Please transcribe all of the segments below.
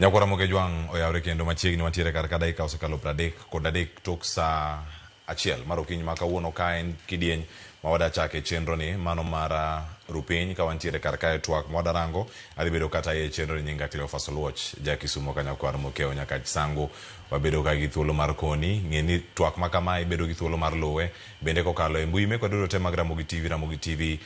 Nyakwara Mogejwang' oyawre kendo machiegni wantiere kar ka dakika osekalo 33 tok saa 1 mar okinyi ma kawuono ka en kidieny ma wadachake chenro ni mano mar rupiny ka wantiere kar kae twak ma wadarango adhi bedo kata e chenro ni nyinga Cleophas Oluoch ja Kisumo ka nyakwar Mokeo nyaka Sango wabedo ka gi thuolo mar koni ng'e ni twak ma kamae bedo gi thuolo mar luwe bende kokalo e mbui mekwa duto te mag Ramogi TV, Ramogi TV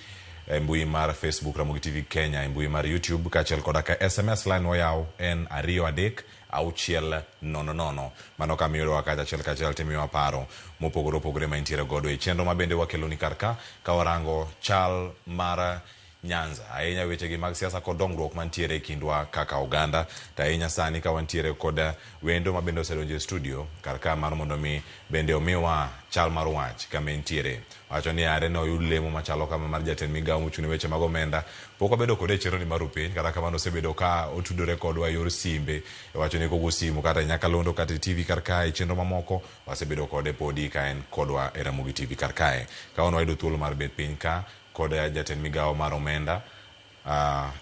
e mbui mar Facebook, Ramogi TV Kenya, e mbui mar YouTube kaachiel koda ka SMS line wayaw en 23600. Mano kama iyudowa kacha achiel kachiel timiyowa paro mopogore opogore ma intiere godo e chenro ma bende wakeloni kar ka ka warango chal mar Nyanza ahinya wechegi mag siasa kod dongruok mantiere e kindwa kaka oganda to ahinya sani ka wantiere kod wendo ma bende osedonjo e studio kar ka mar mondo mi bende omiwa chal mar wach kama entiere. Wacho ni are ne oyud lemo machalo kama mar jatend migawo mochung' ne weche mag omenda. Pok wabedo kode e chenro ni mar Rupiny, kata kamano osebedo ka otudore kodwa e yor simbe. Wacho ni kogo simu kata e nyakalondo kata e TV kar kae e chenro mamoko wasebedo kode podi ka en kodwa e Ramogi TV kar kae. Kawuono wayudo thuolo mar bet piny ka kod jatend migawo mar omenda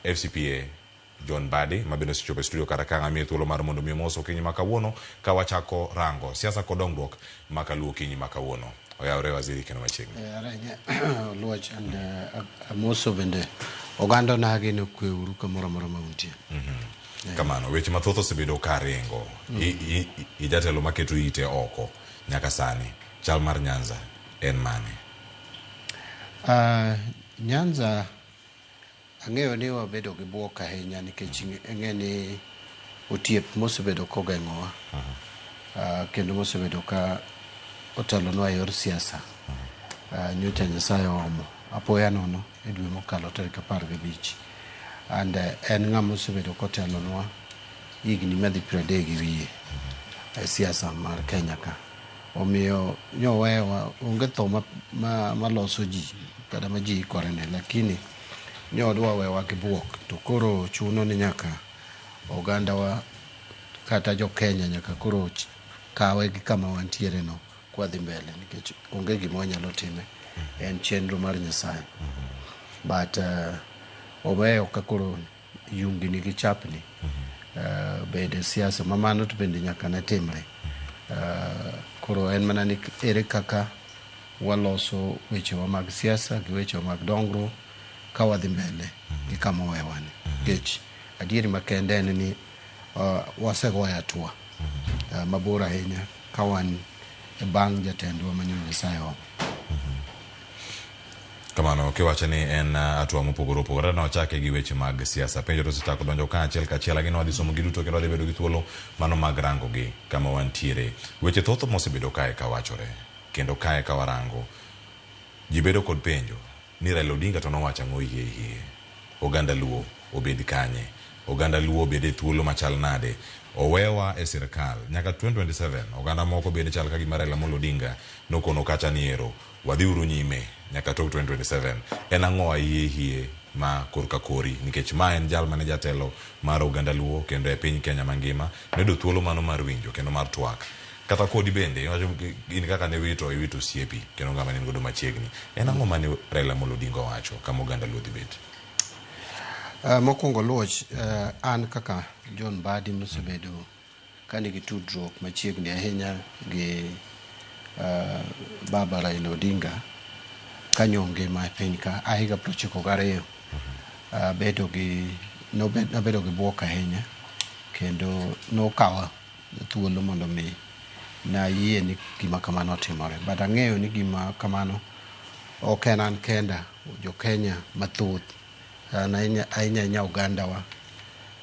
FCPA John Mbadi ma bende osechopo e studio kata ka amiye thuolo mar mondo mi omos okinyi ma kawuono ka wachako rango siasa kod dongruok ma kaluo okinyi ma kawuono. Oyawre waziri kendo machiegni. Arenye Oluoch and amoso bende oganda onagi ni okwe uru kamoro amora ma untie. Kamano weche mathoth osebedo ka ringo. I jatelo maketo ite oko nyaka sani chal mar Nyanza en mane? Nyanza ang'eyo ni wabedo gi buok ahinya nikech ing'e ni otiep mosebedo kogeng'owa kendo mosebedo ka otelonwa e yor siasa nyocha Nyasaye oomo apoya nono e dwe mokalo tarik 15 and en ng'ama osebedo kotelonwa higni madhi 30 gi wiye e siasa mar Kenya ka. Omiyo nyowewa onge tho maloso ji kata ma ji ikore ne lakini nyodwa wewa gi buok to koro chuno ni nyaka ogandawa kata jo Kenya nyaka koro kawe gi kama wantiere no kwadhi mbele nikech onge gima wanyalo time en chenro mar Nyasaye. But oweyo ka koro yungni gi chapni bede siasa ma mano to bende nyaka ne timre. Koro en mana ni ere kaka waloso wechewa mag siasa gi wechewa mag dongruok ka wadhi mbele gi kama owewani. Nikech adieri makende en ni wasegoyo hatua mabor ahinya ka wan e bang' jatendwa ma Nyasaye oomo. Kamano kiwacho ni en hatua mopogore opogore ne wachake gi weche mag siasa penjo to osechako donjo ka achiel kachiel lakini wadhi somo gi duto kendo wadhi bedo gi thuolo mano mag rango gi kama wantiere. Weche thoth mosebedo kae kawachore kendo kae ka warango ji bedo kod penjo ni Raila Odinga to nowacho ang'o hie hie oganda Luo obed kanye oganda Luo obed e thuolo machal nade owewa e sirkal nyaka 2027 oganda moko bende chal ka gima Raila Amolo Odinga nokono kacha ni ero wadhiuru nyime nyaka tok 2027 en ang'o hie hie ma korka kori nikech ma en jal mane jatelo mar oganda Luo kendo e piny Kenya mangima noyudo thuolo mano mar winjo kendo mar twak kata kodi bende iwacho in kaka ne wito iwito osiepi kendo ng'ama ne in godo machiegni en ang'o mane Raila Amolo Odinga owacho kama oganda Luo dhi bet? Mokwongo Luoch, an kaka John Mbadi mosebedo ka nigi tudruok machiegni ahinya gi baba Raila Odinga kanyo ngima e piny ka a higa 92 bedo gi nabedo gi buok ahinya kendo nokawa thuolo mondo mi nayie ni gima kamano otimore. But ang'eyo ni gima kamano ok en an kenda, jo Kenya mathoth ahinya ahinya ogandawa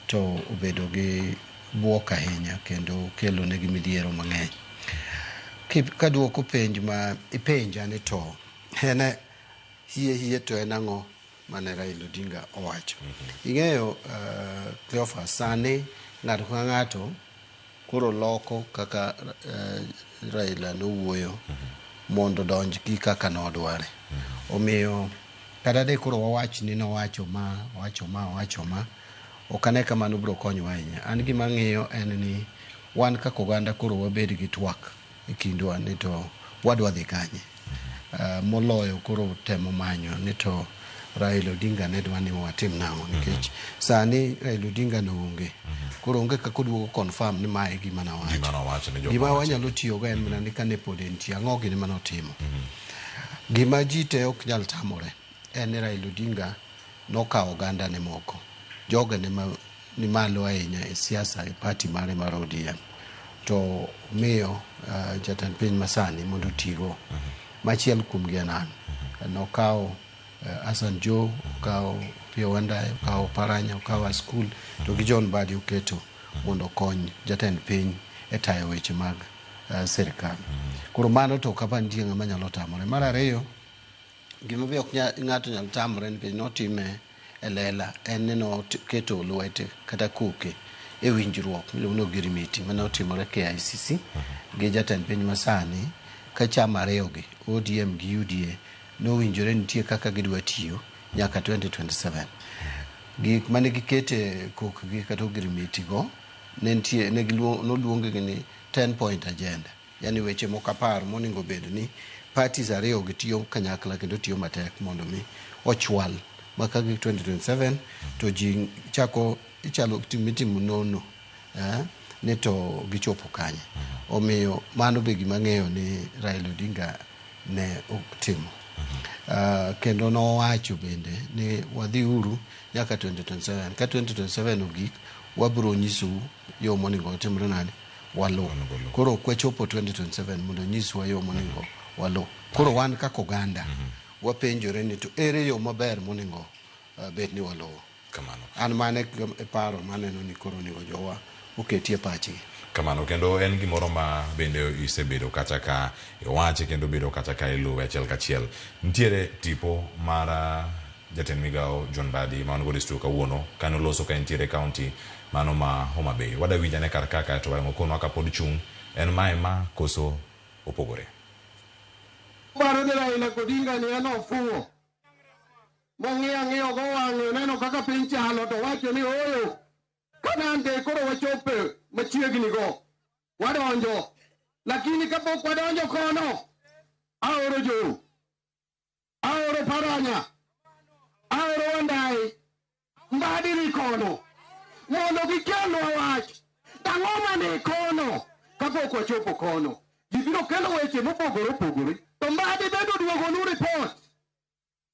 to obedo gi buok ahinya kendo kelo negi midhiero mang'eny. Kaduoko penj ma ipenja ni to en hie hie to en ang'o mane Raila Odinga owacho. Ing'eyo Cleophas, sani ng'ato ka ng'ato koro loko kaka Raila nowuoyo mondo odonj gi kaka nodware. Omiyo kata de koro wawach ni nowacho ma, owacho ma, owacho ma, ok ane ka mano biro konyowa ahinya. An gima ang'iyo en ni wan kaka oganda koro wabed gi twak e kindwa ni to wadwa dhi kanye. Moloyo koro temo manyo ni to Raila Odinga ne dwa ni watim nang'o nikech sani Raila Odinga no onge. Koro onge kaka oduogo confirm ni mae e gima nawacho. Gima nowacho ne jok Gima mawacho. wanyalo tiyogo en mana ni kane pod entie ang'o gini manotimo. Gima ji te ok nyal tamore en ni Raila Odinga nokawo ogandane moko, jogene ma ni malo ahinya e siasa e party mare mar ODM to miyo jatend piny masani mondo otigo. Machiel kuomgi en an. Nokawo Hassan Joho, okawo Opiyo Wandayi, okawo Oparanya, okawo Askul to gi John Mbadi oketo mondo okony jatend piny e tayo weche mag sirikal. Koro mano to ok apar nitie ng'ama nyalo tamore. Mar ariyo, gima be ok ng'ato nyal tamore nikech notime e lela en ni noketo lwete kata koke e winjruok miluongo ni ogirimiti mane otimore KICC gi jatend piny masani ka chama ariyogi ODM gi UDA nowinjore nitie kaka gidwa tiyo nyaka 2027. Gik mane gikete kokgi kata ogirimiti go ne nitie ne noluong gi ni 10 point agenda. Yani weche moko 10 monego bed ni parties ariyo gi tiyo kanyakla kendo tiyo matek mondo mi ochwal ma ka gik 2027 to ji chako ichalo mitimo nono ni to gichopo kanye. Omiyo mano be gima ang'eyo ni Raila Odinga ne otimo. Kendo nowacho bende ni wadhi uru nyaka 2027. Ka 2027 ogik, wabiro nyisou yo monego watimre nade waluw. Koro ok wachopo 2027 mondo onyiswa yo monego waluw. Koro wan kaka oganda wapenjore ni to ere yo maber monego bed ni waluwo. Kamano. An mano e paro maneno ni koro onego jowa oketie pachgi. Kamano kendo en gimoro ma bende isebedo kata ka iwache kendo bedo kata ka iluwe achiel kachiel. Nitiere tipo mar jatend migawo John Mbadi ma wan godo e studio kawuono kane oloso ka entiere e county mano ma Homa Bay. Wada winj ane kar ka kaeto wang'o konwa kapod chung' en mae ma koso opogore. Paro ni Raila Odinga ni en ofuwo. Mong'iyo ang'iyo go wang'e oneno kaka piny chalo to wacho ni ooyo. Kanaan koro wachope machiegni go. Wadonjo. Lakini kapok wadonjo kono, aoro Joho, aoro Paranya, aoro Wandayi, Mbadi ni kono mondo gikelnwa wach. Ang'o mane kono kapok wachopo kono? Ji biro kelo weche mopogore opogore. To Mbadi bende oduogonu report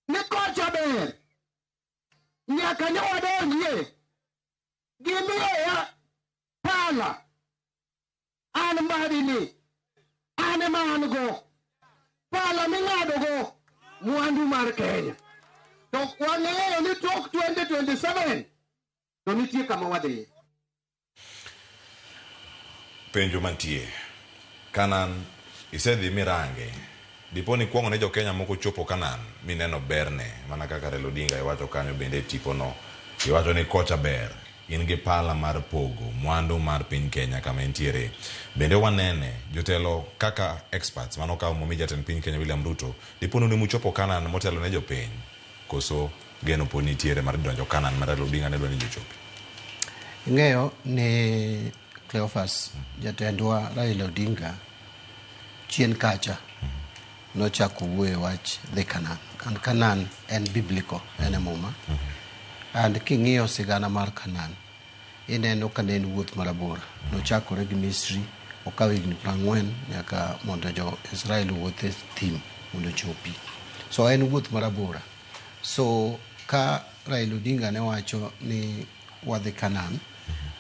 ni kocha ber. Nyaka ne wadonjie. Gimiyowa pala. An Mbadi ni. An ema an go. Pala ming'ado go mwandu mar Kenya. To wang'eyo ni tok 2027 to nitie kama wadhiye. Penjo mantie. Kanan isedhi mirange. Dipo ni kuong'o ne jo-Kenya moko chopo Kanan mineno berne mana kaka Raila Odinga iwacho kanyo bende e tipo no. Iwacho ni kocha ber. In gi pala mar pogo mwandu mar piny Kenya kama entiere. Bende wanene jotelo kaka experts mano kawo momi jatend piny Kenya William Ruto. Dipo ni muchopo Kanan motelo ne jopiny. Koso geno pod nitiere mar donjo Kanan ma Raila Odinga ne dwa ni jochopi. Ing'eyo ni Cleophas jatendwa Raila Odinga chien kacha nochako wuoyo wach dhi Kanan. And Kanan en biblical, en e muma. And king'iyo sigana mar Kanan, ineno ka ne en wuoth marabora. Nochakore gi Misri, okawo higni 40 nyaka mondo jo Israel owuoth e thim mondo ochopi. So en wuoth marabora. So ka Raila Odinga ne wacho ni wadhi Kanan,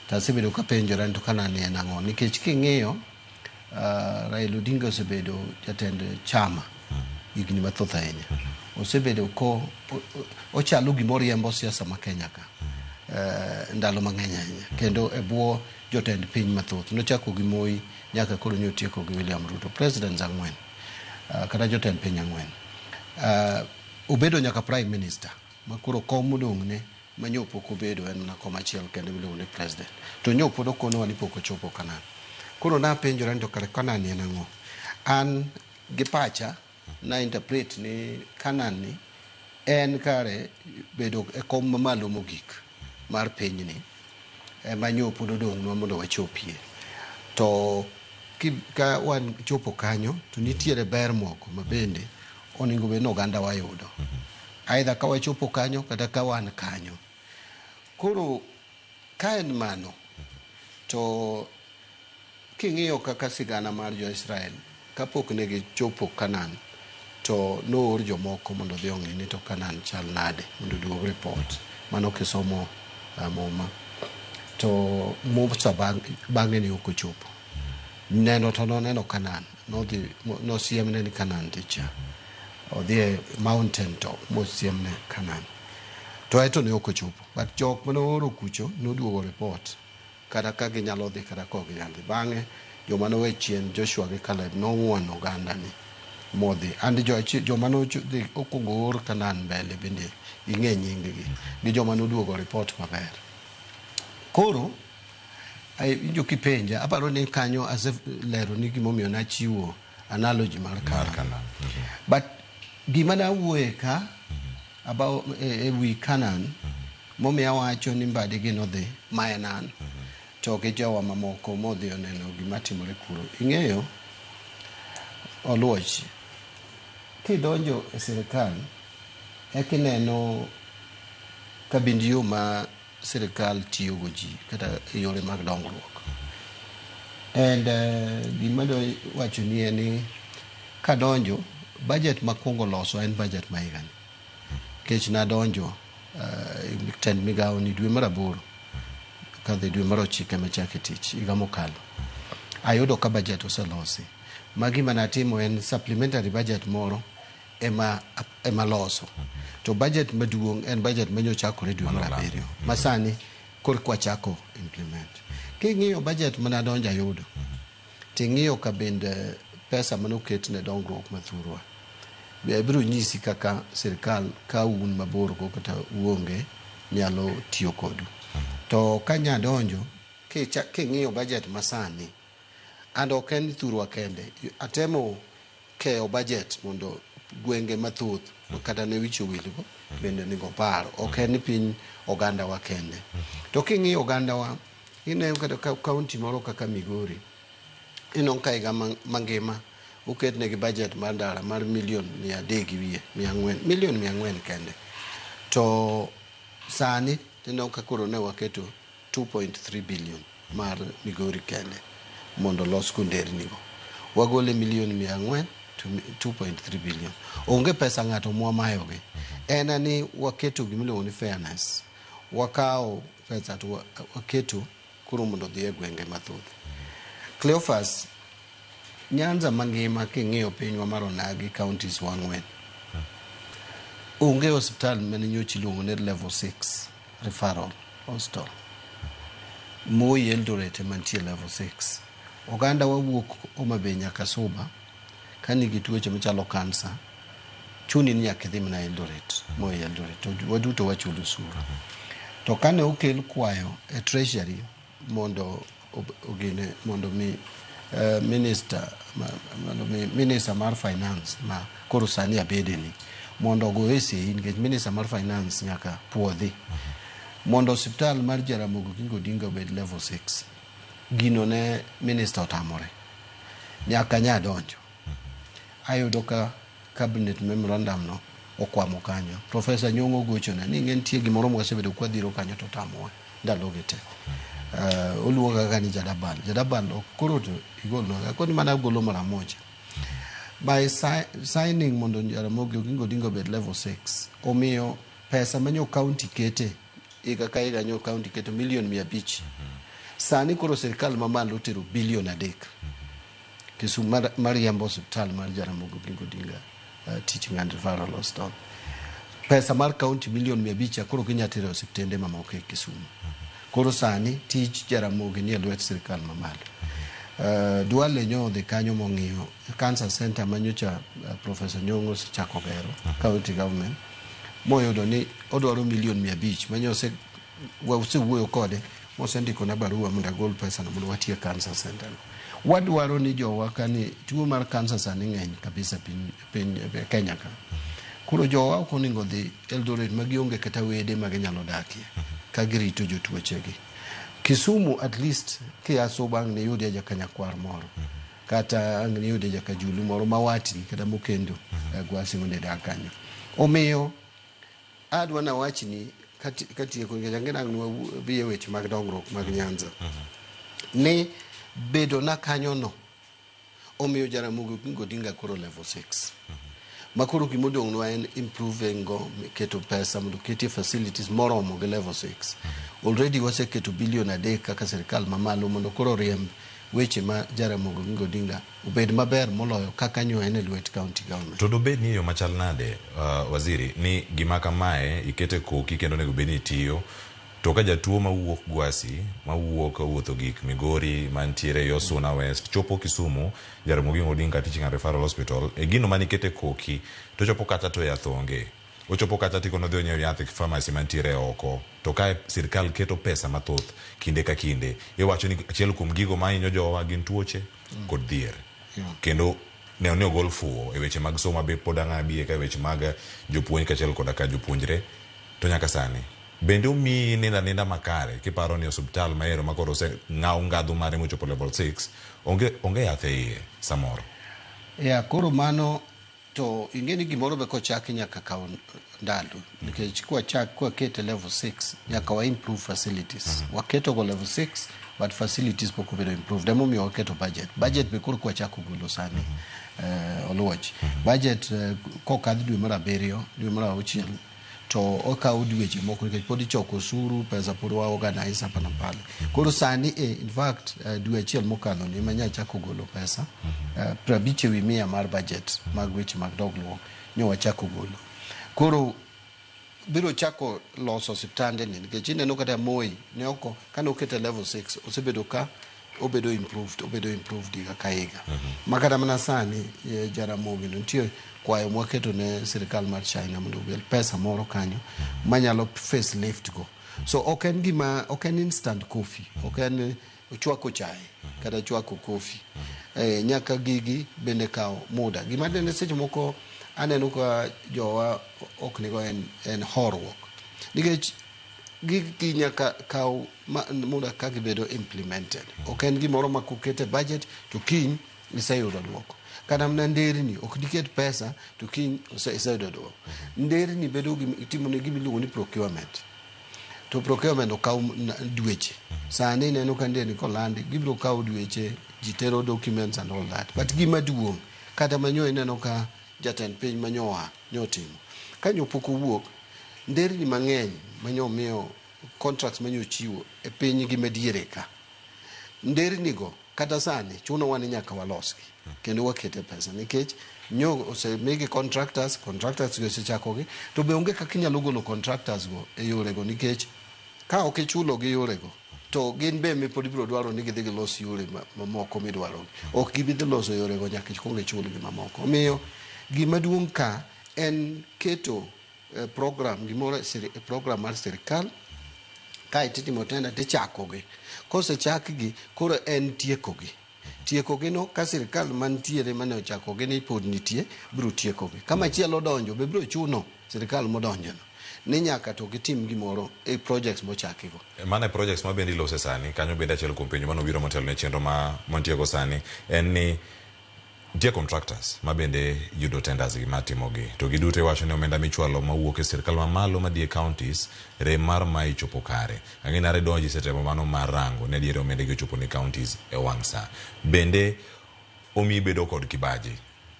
to asebedo kapenjora ni to Kanan ni en ang'o? Nikech king'iyo Raila Odinga osebedo jatend chama higni mathoth ahinya. Osebedo ko ochalo gimoriembo siasa ma Kenya ka ndalo mang'eny ahinya kendo e bwo jotend piny mathoth. Nochako gi Moi nyaka koro nyotieko gi William Ruto, presidents 4 kata jotend piny 4. Obedo nyaka prime minister ma koro kom modong'ne ma nyo pok obedo en mana kom achiel kende miluongo ni president. To nyo pod okonowa ni pok ochopo Kanan. Koro napenjora ni to kare Kanan en ang'o? An gi pacha na interpret ni Kanan ni en kare bedo e kom mamalo mogik mar pinyni ema nyo pod odong'nwa mondo wachopie. To ka wan chopo kanyo to nitiere ber moko ma bende onego bed ni oganda wa yudo. Aidha ka wachopo kanyo kata ka wan kanyo. Koro ka en mano to king'iyo kaka sigana mar jo-Israel kapok ne gichopo Canaan to noor jomoko mondo odhi ong'i ni to Canaan chal nade mondo oduog report. Mano kisomo Muma. To Musa bang'e ne ok ochopo. Neno to noneno Canaan. Nodhi nosiemne ni Canaan dhi cha. Odhi e mountain top mosiemne Canaan. To eto ne ok ochopo. But jok mane ooro kucho noduogo report kata ka ginyalo dhi kata ka ok ginyal dhi. Bang'e joma nowe chien Joshua gi Caleb nong'uono oganda ni modhi. And joma nodhi okwongo or Canaan mbele bende ing'e nying gi gi joma noduogo report maber. Koro iwinjo kipenja aparo ni kanyo aselero ni gimomiyo nachiwo analogy mar Canaan. But gima nawuoye ka about e wi Canaan momiyo awacho ni Mbadi gi nodhi ma en an to gi jowa mamoko modhi oneno gima timore kuro. Ing'eyo Oluoch, kidonjo e sirikal ekineno kabind yo ma sirikal tiyogo ji kata e yore mag dongruok. And gima adwa wacho ni en ni kadonjo budget makwongo loso en budget ma higani. Nikech nadonjo tend migawo ni dwe mar aboro kadhi dwe mar ochiko ema achake tich higa mokalo. Ayudo ka budget oselosi. Ma gima natimo en supplementary budget moro ema loso. To budget maduong' en budget manyochakore dwe mar abiriyo. Ma sani korka wachako implement. King'iyo budget manadonjo ayudo, ting'iyo ka bende pesa manoket ne dongruok ma thurwa. Biro nyisi kaka sirikal ka un mabor go kata uonge nyalo tiyo kodu. To ka nyadonjo king'iyo budget masani, and ok en thurwa kende, atemo keyo budget mondo gwenge mathoth kata ne wich owilgo bende onego par. Ok en piny oganda wa kende. To king'iyo oganda wa, ineno kata kaunti moro kaka Migori, ineno ka higa mangima oketnegi budget mar ndara mar milion 300 gi wiye, 400, milion 400 kende. To sani ineno ka koro ne waketo 2.3 billion mar Migori kende mondo olos go nderni go. Wagole milion 400 to 2.3 billion. Onge pesa ng'ato mwamayogi. En ni waketo gimiluongo ni fairness. Wakawo pesa to waketo koro mondo odhi e gwenge mathoth. Cleophas, Nyanza mangima king'iyo pinywa mar onagi counties wa ang'wen. Onge osiptal mane nyocha iluongo ni level 6 referral hospital. Moi Eldoret ema nitie level 6. Oganda wawuok Homa Bay nyaka Suba ka nigi tuoche machalo kansa chuni ni nyaka idhi mana Eldoret, Moi Eldoret. To waduto wachulo osuru. To kane okel kwayo e treasury mondo ogine mondo mi minister mondo mi minister mar finance ma koro sani abede ni mondo ogoye sei nikech minister mar finance nyaka puodhi mondo osiptal mar Jaramogi Oginga Odinga obed level 6. Gino ne minister otamore nyaka nyadonjo ayudo ka cabinet memorandum no okwamo kanyo. Professor Nyong'o gochona ni ing'e nitie gimoro mwasebedo kwadhiro kanyo to otamowa ndalogi te. Oluonga kaka ni Jadabal. Jadabal ok koro to igolnwa. Akoni mana agolo mara moja. By signing mondo Jaramogi Oginga Odinga obed level 6, omiyo pesa manyo county kete higa ka higa nyo county keto milion 500. Sani koro sirikal mamalo otero bilion 3 Kisumu mar riembo osiptal mar Jaramogi Oginga Odinga Teaching and Referral Hospital. Pesa mar county milion 500 koro ginya tero e osiptende mamoko e Kisumu. Koro sani tij Jaramogi nie lwet sirikal mamalo. Duale nyo odhi kanyo mong'iyo cancer center manyocha Professor Nyong'o osechako gero county government moyudo ni odwaro milion 500 manyo wasewuoyo kode mosendikona barua mondo agol pesa no mondo watiek cancer center no. Wadwaro ni jowa kani tuo mar cancer sani ng'eny kabisa piny Kenya ka. Koro jowa ok onego dhi Eldoret ma gionge kata wede ma ginyalo dakie ka girito jotuochegi. Kisumu at least kia Suba ang' niyudie jakanyakwar moro kata ang' niyudie jakajulu moro ma watni kata mokendo Gwasi mondo idag kanyo. Omiyo Adwa nawachni katieko nikech ang'e ni ang' wabi e weche mag dongruok mag Nyanza. Ni bedo na kanyono omiyo Jaramogi Oginga Odinga koro level 6. Ma koro gimodong'nwa en improving go, keto pesa mondo oketie facilities moromo gi level 6. Already waseketo bilion 3 kaka sirikal mamalo mondo koro oriemb weche ma Jaramogi Oginga Odinga obed maber moloyo kaka nyo en e lwet county government. To dobed ni e yo machal nade, waziri, ni gima kamae ikete koki kendo onego bed ni itiyo, to ka jatuo mawuok Gwasi, mawuok wuotho gik Migori, mantiere yo Suna West, chopo Kisumu, Jaramogi Oginga Odinga Teaching and Referral Hospital, e gino mane ikete koki, to ochopo kacha to yath onge. Ochopo kacha tikono odhi onyiew yath e pharmacy mantiere oko. To kae sirkal keto pesa mathoth kinde ka kinde. Iwacho ni achiel kuom gigo mahinyo jowa gin tuoche kod dhier. Kendo neno ni ogol fuwo e weche mag somo be pod ang' abie ka e weche mag jopuonj kaachiel koda ka jopuonjre. To nyaka sani, bende omiyi nindo aninda makare kiparo ni osuptal maero ma koro oseng'aw ngadhu mare mochopo level 6, onge, onge yath e iye samoro? Yeah, koro mano to ing'e ni gimoro be kochaki nyaka kaw ndalo nikech kwachak kwakete level 6 nyaka wa improve facilities. Waketo go level 6 but facilities pok obedo improved. Emomiyo waketo budget. Budget be koro kwachako golo sani Oluoch. Budget kokadh dwe mar 7, dwe mar 6 to okawo dweche moko nikech pod ichoko osuru, pesa pod wa organize hapa na pale. Koro sani in fact dwe achiel mokadho ni ema nyachako golo pesa 50% mar budget mag weche mag dongruok nyo wachako golo. Koro biro chako loso osiptande ni nikech ineno kata Moi ne oko kane okete level 6 osebedo ka obedo improved higa ka higa. Ma kata mana sani Jaramogi no nitie kwayo mwaketo ne sirikal mar China mondo ogel pesa moro kanyo manyalo facelift go. So ok en gima, ok en instant coffee, ok en chwako chai kata chwako coffee. Nyaka gigi bende kawo muda. Gima nene seche moko aneno ka jowa ok nigo en horuok. Nikech gigi nyaka kaw muda ka gibedo implemented. Ok en gimoro ma kokete budget to kiny iseyudo duoko. Kata mana nderni, ok diket pesa to kiny iseyudo duoko. Nderni bedo gi, itimo ne gima iluongo ni procurement. To procurement okaw dweche. Sani ineno ka nderni kolandi, gibiro kawo dweche, ji tero documents and all that. But gima duong', kata manyo ineno ka jatend piny manyo oa, nyo timo. Ka nyo pok owuok, nderni mang'eny manyo miyo contracts manyo chiwo e piny gi madiere ka. Nderni go kata sani chunowa ni nyaka walosgi kendo wakete pesa nikech nyo osemigi contractors, contractors go osechakogi to be onge kaka inyalo golo contractors go e yorego nikech ka ok ichulo gi yorego to gin be pod ibiro dwaro ni gidhi gilos yore mamoko midwaro. Ok gibi dhi loso yorego nyaka ikwong ichulgi mamoko. Omiyo gima duong' ka en keto program gimoro program mar sirikal kae titimo tender tichakogi. Kosechakgi koro en tiekogi. Tiekogi no ka sirikal mantiere mane ochakogi ni pod nitie biro tiekogi. Ka machielo odonjo be biro chuno sirikal modonjo no ni nyaka to gitim gimoro e projects mochakigo. Mano e projects ma bende ilose sani, kanyo bende achiel kuom penjo manobiro motelo ne chenro ma mantieko sani en ni nitie contractors ma bende yudo tenders gi matimogi to giduto iwacho ni omenda michwalo mawuok e sirkal mamalo madhi e counties rem mar mae chopo kare. Ang'e ni donji isetemo mano mar rango ni adier omenda gi ochopo ne counties e wang' sa. Bende omiyi bedo kod kibaji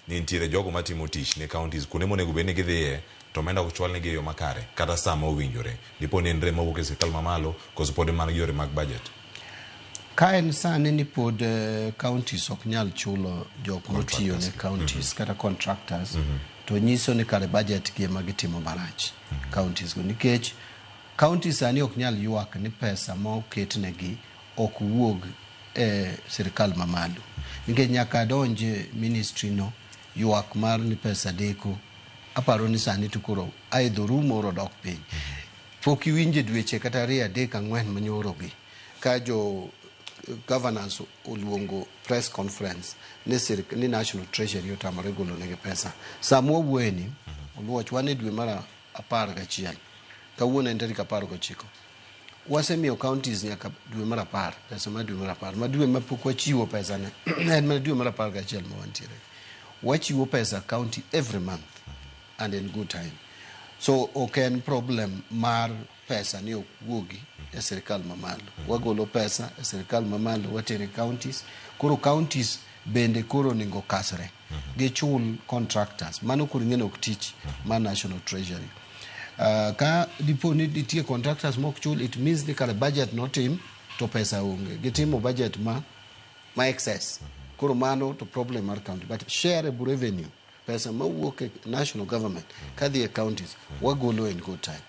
ni nitiere jogo matimo tich ne counties kuonde monego bed ni gidhiye to omenda ok chwalnegi e yo makare kata sa ma owinjore. Dipo ni en rem mawuok e sirkal mamalo koso pod mana gi yore mag budget. Ka en sani ni pod counties ok nyal chulo jok motiyo ne counties kata contractors to nyiso ni kare budget gi ema gitimo marach counties go nikech counties sani ok nyal ywak ni pesa ma oketnegi ok wuog e sirikal mamalo nikech nyaka donje ministry no ywak mar ni pesa deko aparo ni sani to koro aidho rumo oro dok piny. Pok iwinje dweche kata 2 3 4 manyoro gi ka jo governors oluongo press conference ni National Treasury otamore golo negi pesa. Sama wawuoye ni Oluoch wan e dwe mar 11 kawuono en tarik 19. Wasemiyo counties nyaka dwe mar 10 pesa mar dwe mar 10 ma dwe ma pok wachiwo pesa ne en mana dwe mar 11 ma wantiere. Wachiwo pesa county every month and in good time. So ok en problem mar pesa ni ok wuogi e sirikal mamalo. Wagolo pesa e sirikal mamalo watere counties. Koro counties bende koro onego kasre. Gichul contractors. Mano koro ing'e ni ok tich mar National Treasury. Ka dipo ni nitie contractors mok chul, it means ni kare budget notim to pesa onge. Gitimo budget ma excess. Koro mano to problem mar county. But shareable revenue, pesa mawuok e national government kadhi e counties, wagolo in good time.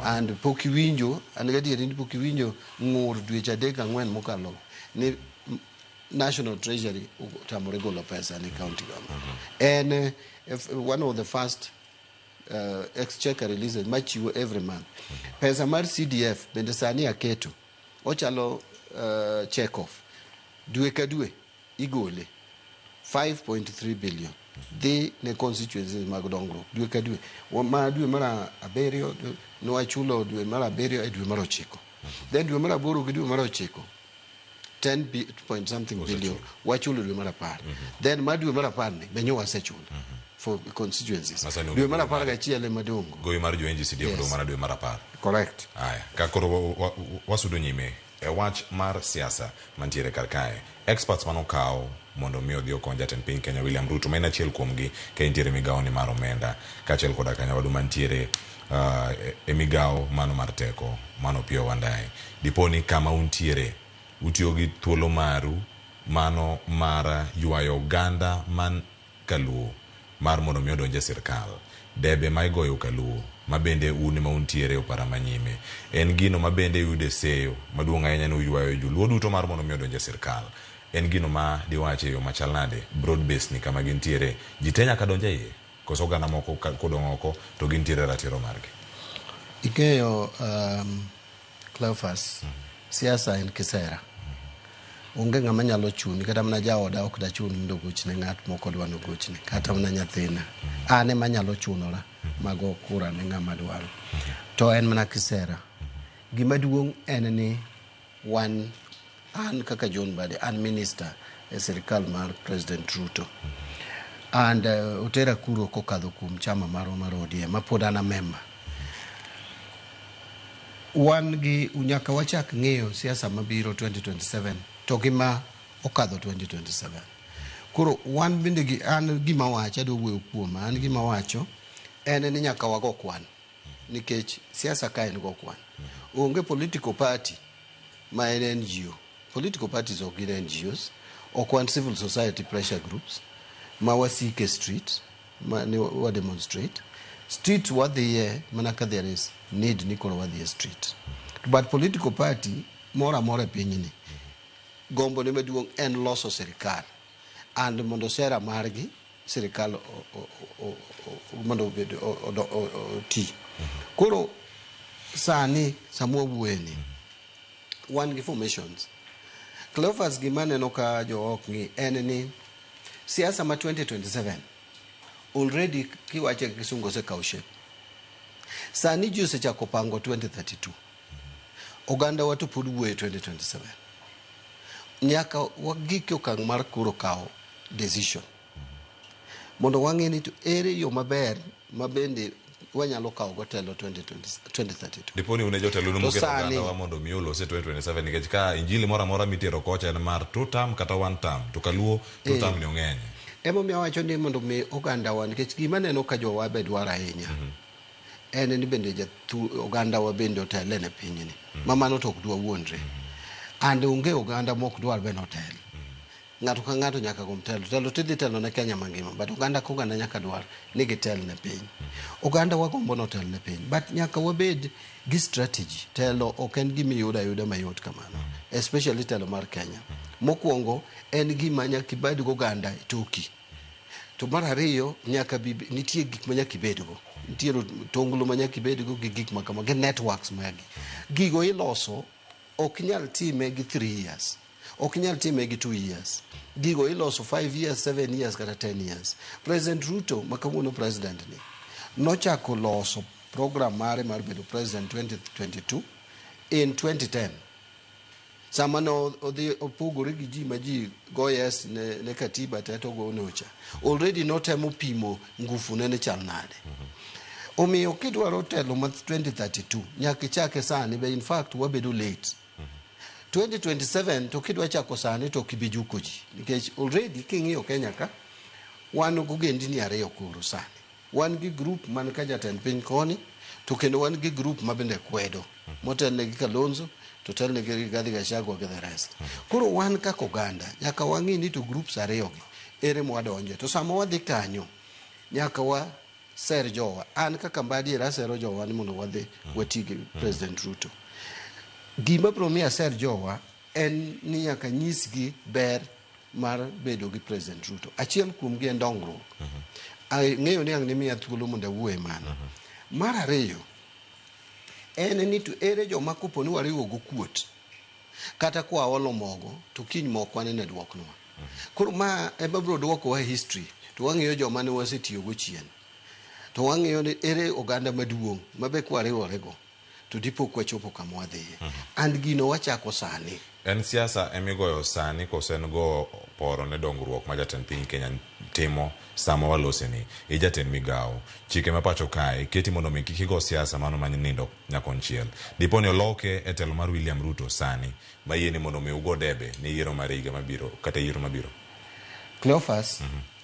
And pok iwinjo, an gadieri ni pok iwinjo ng'ur dweche 3 4 mokalo ni National Treasury otamore golo pesa ne county government. En one of the first exchequer releases machiwo every month. Pesa mar CDF bende sani aketo ochalo check off. Dwe ka dwe igole 5.3 billion dhi ne constituencies mag dongruok dwe ka dwe. Ma dwe mar 7 nwachulo dwe mar 7 e dwe mar 9. Then dwe mar 8 gi dwe mar 9 10 point something billion wachulo dwe mar 10. Then ma dwe mar 10 ni be nyo wasechulo for constituencies. Dwe mar 11 ema dongo. Gowi mar jo NGCDF dong mana dwe mar 10. Correct. Aya, ka koro wasudo nyime e wach mar siasa mantiere kar kae. Experts manokaw mondo mi odhi okony jatend piny Kenya William Ruto ma en achiel kuomgi ka entiere migawo ni mar omenda kaachiel koda kanyawadu mantiere e migawo mano mar teko mano Opiyo Wandayi. Dipo ni kama untiere utiyo gi thuolo maru mano mar ywayo oganda man kaluo mar mondo mi odonj e sirkal. Debe ma igoyo kaluo ma bende un ema untiere opara manyime en gino ma bende yude seyo maduong' ahinya ni uywayo joluo duto mar mondo mi odonj e sirkal. En gino ma diwache yo machal nade broad base ni kama gintiere ji te nyaka donj e iye koso oganda moko kodong' oko to gintiere ratiro margi. Ing'eyo Cleophas, siasa en kisera. Onge ng'ama nyalo chuni, kata mana jaoda ok dachun mondo ogochne ng'at mok odwa nogochne, kata mana nyathina. An ema anyalo chunora mago kura ne ng'ama dwaro. To en mana kisera. Gima duong' en ni wan, an kaka John Mbadi, an minister e sirikal mar President Ruto. And otera kuro kokadho kuom chama marwa mar ODM, ma pod an a member. Wan gi nyaka wachak ng'iyo siasa mabiro 2027 to gi ma okadho 2027. Koro wan bende gi an gima wacho adwa wuoyo kuoma an gima wacho en ni nyaka wago kwan nikech siasa ka en go kwan. Onge political party ma en NGO. Political parties ok gin NGOs. Ok wan civil society pressure groups ma wasike street ma ni wa demonstrate. Street wadhiye mana ka there is need ni koro wadhi e street. But political party moro amora e pinyni gombo ne maduong' en loso sirikal and mondo sera margi sirikal mondo obed oti. Koro sani sama wawuoye ni wan gi formations. Cleophas gima aneno ka jo ok ng'i en ni siasa ma 2027 already kiwache gi kisungu osekawo shape. Sani ji osechako pango 2032. Oganda wa to pod wuoyo 2027. Nyaka wagik e okang' mar koro kawo decision. Mondo wang'e ni to ere yo maber ma bende wanyalo kawo go telo 2032. Dipo ni un e jotelo nu moketo oganda wa mondo mi olos e 2027 nikech ka injili moro amora mitero kocha en mar two term kata one term to kaluo two term ni ong'eny. Emomiyo awacho ni mondo mi oganda wa nikech gima aneno ka jowa be dwaro ahinya en ni bende oganda wa bende otele ne pinyni. Ma mano to ok dwa wuondre. And onge oganda mok dwar be notel. Ng'ato ka ng'ato nyaka gomb telo. Telo tidhi telo ne Kenya mangima, but oganda ka oganda nyaka dwar ni gitel ne piny. Oganda wagombo notel ne piny, but nyaka wabed gi strategy. Telo ok en gima iyudo ayuda mayot kamano, especially telo mar Kenya. Mokwongo en gima nyaka ibed go oganda e toki. To mar ariyo nyaka nitie gik ma nyaka ibedgo. Nitie tonglo ma nyaka ibedgo gi gik ma kama, gi networks magi. Gigo iloso ok nyal time gi 3 years. Ok nyal time gi 2 years. Gigo iloso 5 years, 7 years kata 10 years. President Ruto ma kawuono president ni nochako loso program mare mar bedo president 2022 in 2010. Sama no odhi opogore gi ji ma ji go yes ne katiba te to go nocha. Already notemo pimo ngufu ne chal nade. Omiyo kidwaro telo ma 2032 nyaka ichake sani be in fact wabedo late. 2027 to kidwa chako sani to ok ibi juko ji nikech already king'iyo Kenya ka wan gogendini ariyo koro sani. Wan gi group man ka jatend piny koni to kendo wan gi group ma bende kwedo motelne gi Kalonzo to telne gi Rigathi Gachagua gi the rest. Koro wan kaka oganda nyaka wang'i ni to groups ariyo gi ere mwadonje to sama wadhi kanyo nyaka wa ser jowa. An kaka Mbadi era asero jowa ni mondo wadhi wati gi President Ruto. Gima biro miyo aser jowa en ni nyaka nyisgi ber mar bedo gi President Ruto. Achiel kuomgi en dongruok. Ang'eyo ni ang' nimiya thuolo mondo awuo e mano. Mar ariyo, en ni to ere joma kopo ni wariwo go kuot kata kwaolo mogo to kiny mokwa ni ne duoknwa. Koro ma ema biro duokowa e history to wang'iyo joma ne wasetiyogo chien. To wang'iyo ni ere oganda maduong' mabe kwariworego to dipo kwachopo kama wadhiye. And gino wachako sani. En siasa emigoyo sani koso en go poro ne dongruok ma jatend piny Kenya timo sama waloseni? I jatend migawo, chike ma pacho kae keti mondo mi kik igo siasa mano ma nindo nyakonchiel. Dipo ni oloke e telo mar William Ruto sani mayieni mondo mi ugo debe ne yiero mar higa mabiro kata yiero mabiro. Cleophas,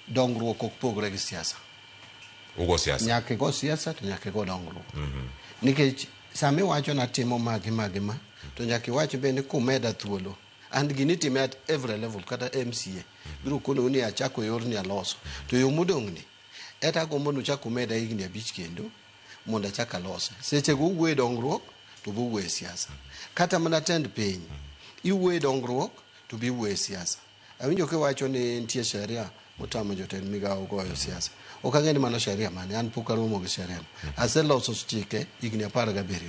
dongruok ok pogre gi siasa. Ugo siasa. Nyaka igo siasa to nyaka igo dongruok. Nikech sama iwacho natimo ma gi ma gi ma, to nyaka iwach bende kumeda thuolo. And gini itime at every level kata MCA. Biro konou ni achako yorni aloso. To yo modong' ni eta agombo ni uchak umeda higni 5 kendo mondo achak alose. Sechego uwuoyo e dongruok to be uwuoyo e siasa. Kata mana tend piny, iwuoyo e dongruok to be iwuoyo e siasa. Awinjo kiwacho ni nitie sheria motamo jotend migawo goyo siasa. Ok ang'e ni mano sheria mane, an pok aromo gi sheria no. Aseloso chike higni 17.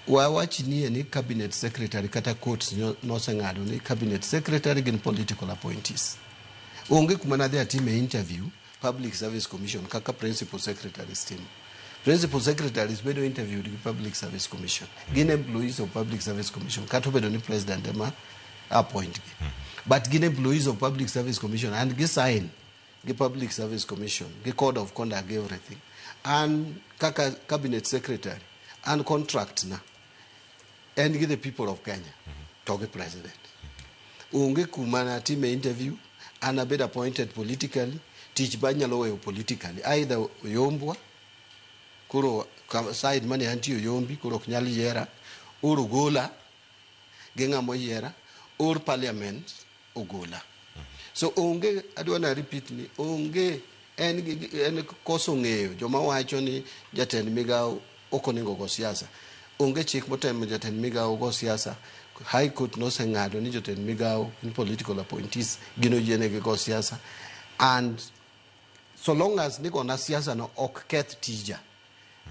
Wawach nie ni cabinet secretary kata courts noseng'ado ni cabinet secretary gin political appointees. Onge kuma nadhi atime interview Public Service Commission kaka principal secretaries timo. Principal secretaries bedo interviewed gi Public Service Commission. Gin employees of Public Service Commission. Kata obedo ni president ema appoint gi. But gin employees of Public Service Commission and gi sign gi Public Service Commission, gi code of conduct, gi everything. And kaka cabinet secretary, and contract na, en gi the people of Kenya, to gi president. Onge kuma natime interview, an abed appointed politically, tich ba anyalo weyo politically. Either oyombwa, koro side mane antie oyombi, koro ok nyal yiera, or ogola gi ng'ama oyiera, or parliament ogola. So onge, adwa na repeat ni onge en, en koso ng'eyo joma wacho ni jatend migawo ok onego go siasa. Onge chik motemo jatend migawo go siasa. High Court noseng'ado ni jotend migawo in political appointees gin oyienegi go siasa. And so long as nigona siasa no ok keth tija.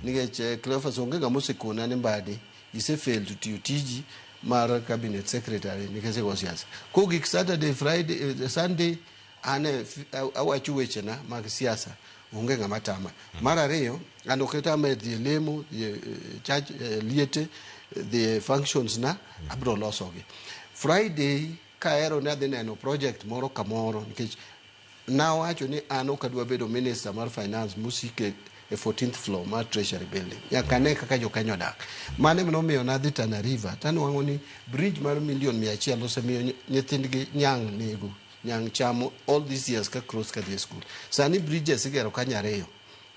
Nikech Cleophas onge ng'ama osekona ni Mbadi ise fail to tiyo tiji mar cabinet secretary nikech igo siasa. Kogik Saturday, Friday, Sunday an e awacho wechena mag siasa onge ng'ama tama. Mar ariyo, an ok tama e dhi e lemo, dhi e church, liete, dhi e functions na, abiro losogi. Friday kahero ni adhi neno project moro kamoro nikech nawacho ni an ok adwa bedo minister mar finance mosike e 14th floor mar Treasury building. Nyaka ane kaka jo-Kenya odak. Mano ema nomiyo nadhi Tana River tanwang'o ni bridge mar milion 100 osemiyo nyithindgi nyang' nego, nyang' chamo all these years ka cross kadhi e school. Sani bridges igero kanyo ariyo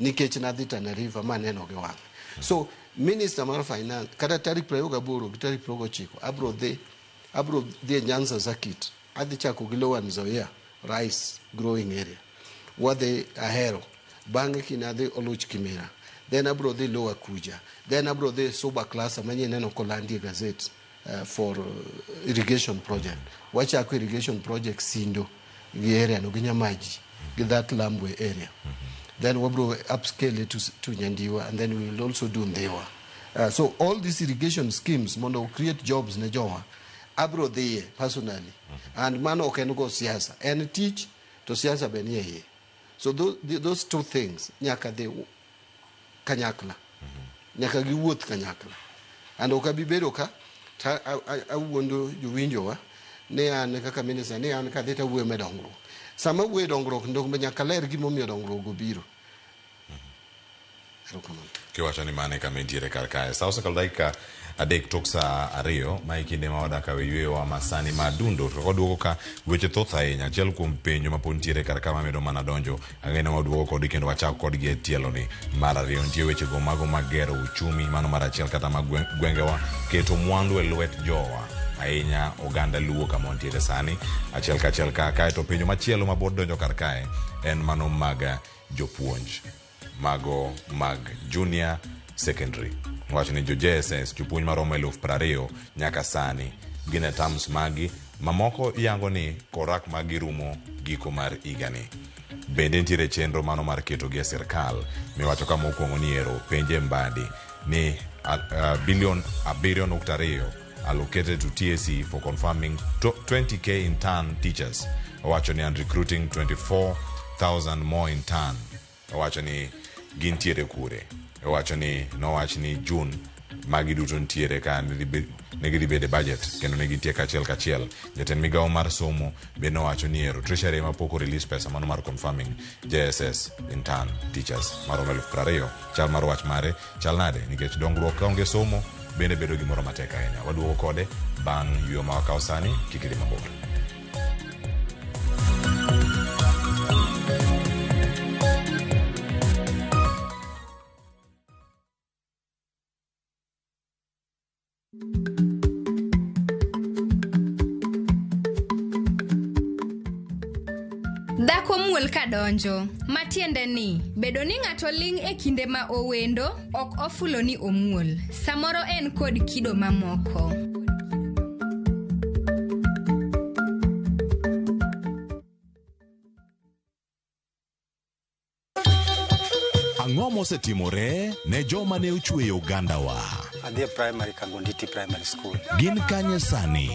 nikech nadhi Tana River maneno gi wang'a. So minister mar finance kata tarik 28 gi tarik 29 abro dhi e Nyanza Circuit adhi chako gi Lower Nzoia rice growing area. Wadhi Ahero, bang'e kiny adhi Oluch Kimira, then abro dhi Lower Kuja, then abro dhi Suba Cluster manyien neno kolandi e gazette for irrigation project. Wachako irrigation project Sindo gi area no gi Nyamaji gi that Lambwe area. Then wabro upscale it to Nyandiwa and then we will also do Ndhiwa. So all these irrigation schemes mondo create jobs ne jowa abro dhiye personally and mano ok en go siasa en tich to siasa be nie iye so those two things nyaka dhi kanyakla nyaka giwuoth kanyakla and ok abi bedo ka ta awuondo jowinjowa ni an kaka minister ni an kadhi tawuoyo me dongruok sama awuoyo e dongruok ndok nyaka ler gimomiyo dongruok obiro. Erokamano. Kiwacho ni mano e kama intiere kar kae. Sa osekalo dakika 3 tok sa 2, ma e kinde ma wadak e yweyowa ma sani ma dundo. To waduogo ka weche thoth ahinya. Achiel kuom penjo ma pod nitiere kar ka mamedo mana donjo, ang'e ni waduogo kodgi kendo wachak kodgi e tielo ni. Mar ariyo, nitie weche go mago mag gero uchumi, mano mar achiel kata mag gwengewa, keto mwandu e lwet jowa, ahinya oganda Luo kama wantiere sani. Achiel kachiel ka kae to penjo machielo ma pod donjo kar kae en mano mag jopuonj. Mago mag junior secondary. Wacho ni jo JSS, jopuonj maromo 20,000 nyaka sani gin e terms magi, mamoko yango ni korak magi rumo giko mar higani. Bende nitiere chenro mano mar ketogi e sirkal miwacho ka mokwongo ni ero penje Mbadi ni bilion 7.2 allocated to TSC for confirming 20k intern teachers. Owacho ni and recruiting 24,000 more intern. Owacho ni gintiere kure. Owacho ni nowach ni June magi duto nitiere ka ne gidhi bedo e budget kendo ne gintie kachiel kachiel. Jatend migawo mar somo be nowacho ni ero Treasury ema pok o-release pesa mano mar confirming JSS intern teachers maromo 20,000. Chal mar wach mare chal nade nikech dongruok ka onge somo bende bedo gimoro matek ahinya. Waduogo kode bang' yweyo ma wakawo sani, kik idhi mabor. Dhako muol ka donjo, matiende ni bedo ni ng'ato ling' e kinde ma owendo ok ofulo ni omuol. Samoro en kod kido mamoko. Ang'o mosetimore ne joma ne ochweyo ogandawa? Adhi e primary Kagonditi Primary School. Gin kanye sani?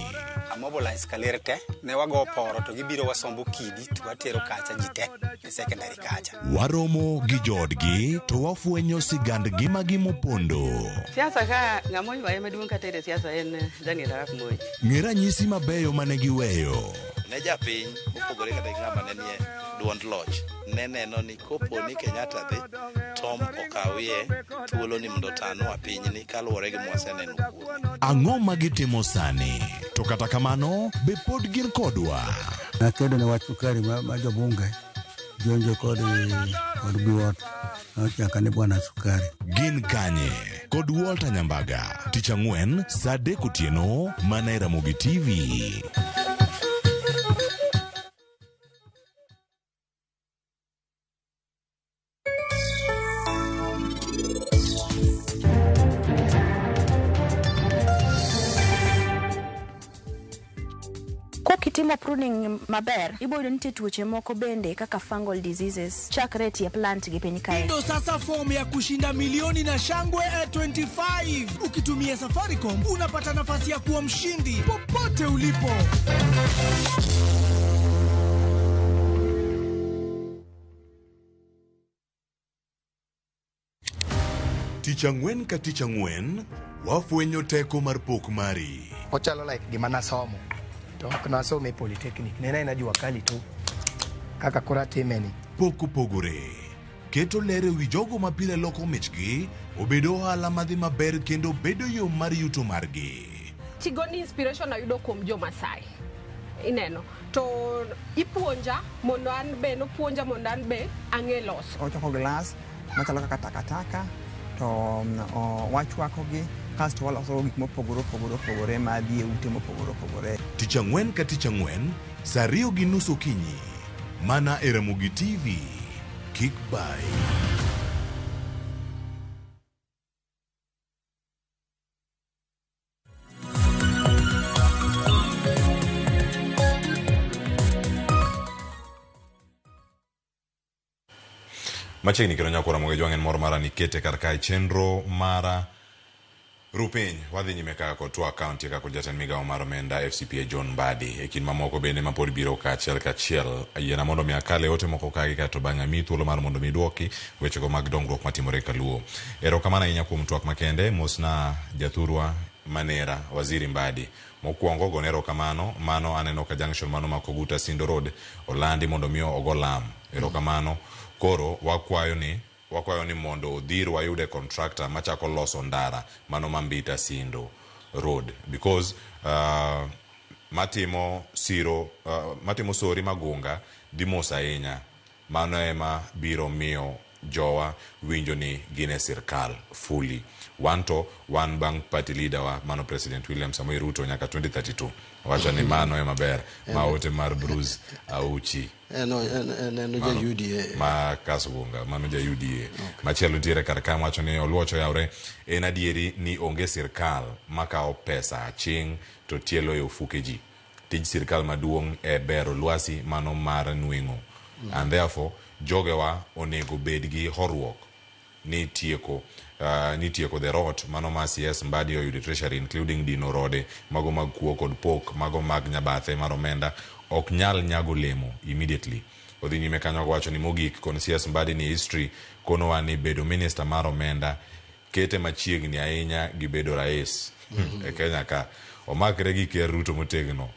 Amobilize kaler te, ne wago poro to gibiro wasombo kidi to watero kacha ji te e secondary kacha. Waromo gi joodgi to wafwenyo sigand ngimagi mopondo. Siasa ka ng'ama oywaye maduong' kata e siasa en Daniel Arap Moi. Ng'e ranyisi mabeyo mane giweyo. Ne japiny mopogore kata gi ng'ama ne nie duond loch ne neno ni kopo ni Kenyatta dhi Tom okawie thuolo ni mondo otanwa pinyni kaluwore gi mwaseneno kuome. Ang'o ma gitimo sani? To kata kamano, be pod gin kodwa? Nakedo ne wach sukari ma jobunge jonjo kod biwot nochaka ni bwana sukari. Gin kanye? Kod Walter Nyambaga, tich ang'wen saa 3 otieno mana e Ramogi TV. Kokitimo pruning maber, iboyudo nitie tuoche moko bende kaka fungal diseases chakre e tie plant gi piny kae. Ndo sasa fomu ya kushinda milioni na shangwe 25. Ukitumia Safaricom unapata nafasi ya kuwa mshindi popote ulipo. Tich ang'wen ka tich ang'wen, wafwenyo teko mar pok mari. Ochalo like gima nasomo. To ok nasome e Polytechnic. Ne en jua kali tu. Kaka koro atime ni. Pok opogore. Keto ler e wi jogo ma pile loko michgi, obedo ohala madhi maber kendo bedo yo mar yuto margi. Tigoni inspiration ayudo kuom jo Masai. Ineno. To ipuonja mondo an be, nopuonja mondo an be ang'e loso. Ochoko glass machalo kaka takataka to wachwakogi kasto waloso gik mopogore opogore opogore madhi e ute mopogore opogore. Tich ang'wen ka tich ang'wen, saa 2:30 okinyi, mana e Ramogi TV. Kik bai. Machiegni kendo nyakora Ramogi Jwang' en mor mara nikete kar kae chenro mara Rupiny wadhi nyime kaka kod twak kaunti kaka kod jatend migawo mar omenda FCPA John Mbadi e kind mamoko bende ma pod biro kaachiel kachiel. Yiena mondo mi akal e ote moko kagi kaeto bang'e amiyi thuolo mar mondo mi iduoki wechego mag dongruok matimore kaluo. Erokamano ahinya kuom twak makende. Mosna jathurwa Manera Waziri Mbadi. Mokwongo gone erokamano mano aneno ka junction mano ma Koguta Sindo Road olandi mondo mi ogo lam. Erokamano. Koro wakwayo ni Wakwayo ni mondo odhir wayude contractor machako loso ndara mano ma Mbita Sindo Road because matimo siro matimo sori Magunga dhi mos ahinya. Mano ema biro miyo jowa winjo ni gin e sirkal fully. Wan to wan bang' party leader wa mano President William Samoei Ruto nyaka 2032. Wacho ni mano ema ber. Ma ote mar Bruce Auchi. En en en ja UDA. Ma Kasgunga, mano ja UDA. Machielo nitiere kar ka wacho ni Oluoch oyawre en adieri ni onge sirkal makawo pesa aching' to tielo e ofuke ji. Tij sirkal maduong' e bero lwasi mano mar nweng'o. And therefore jogewa onego bed gi horuok ni tieko ni tieko the rot mano ma CS Mbadi oyudo e treasury including dino rode mago mag kuo kod pok mago mag nyabathe mar omenda ok nyal nyago olemo immediately. Odhi nyime kanyo kowacho ni mogik kon CS Mbadi ni history konowa ni bedo minister mar omenda kete machiegni ahinya gi bedo rais e Kenya ka. Omakre gi ker Ruto motegno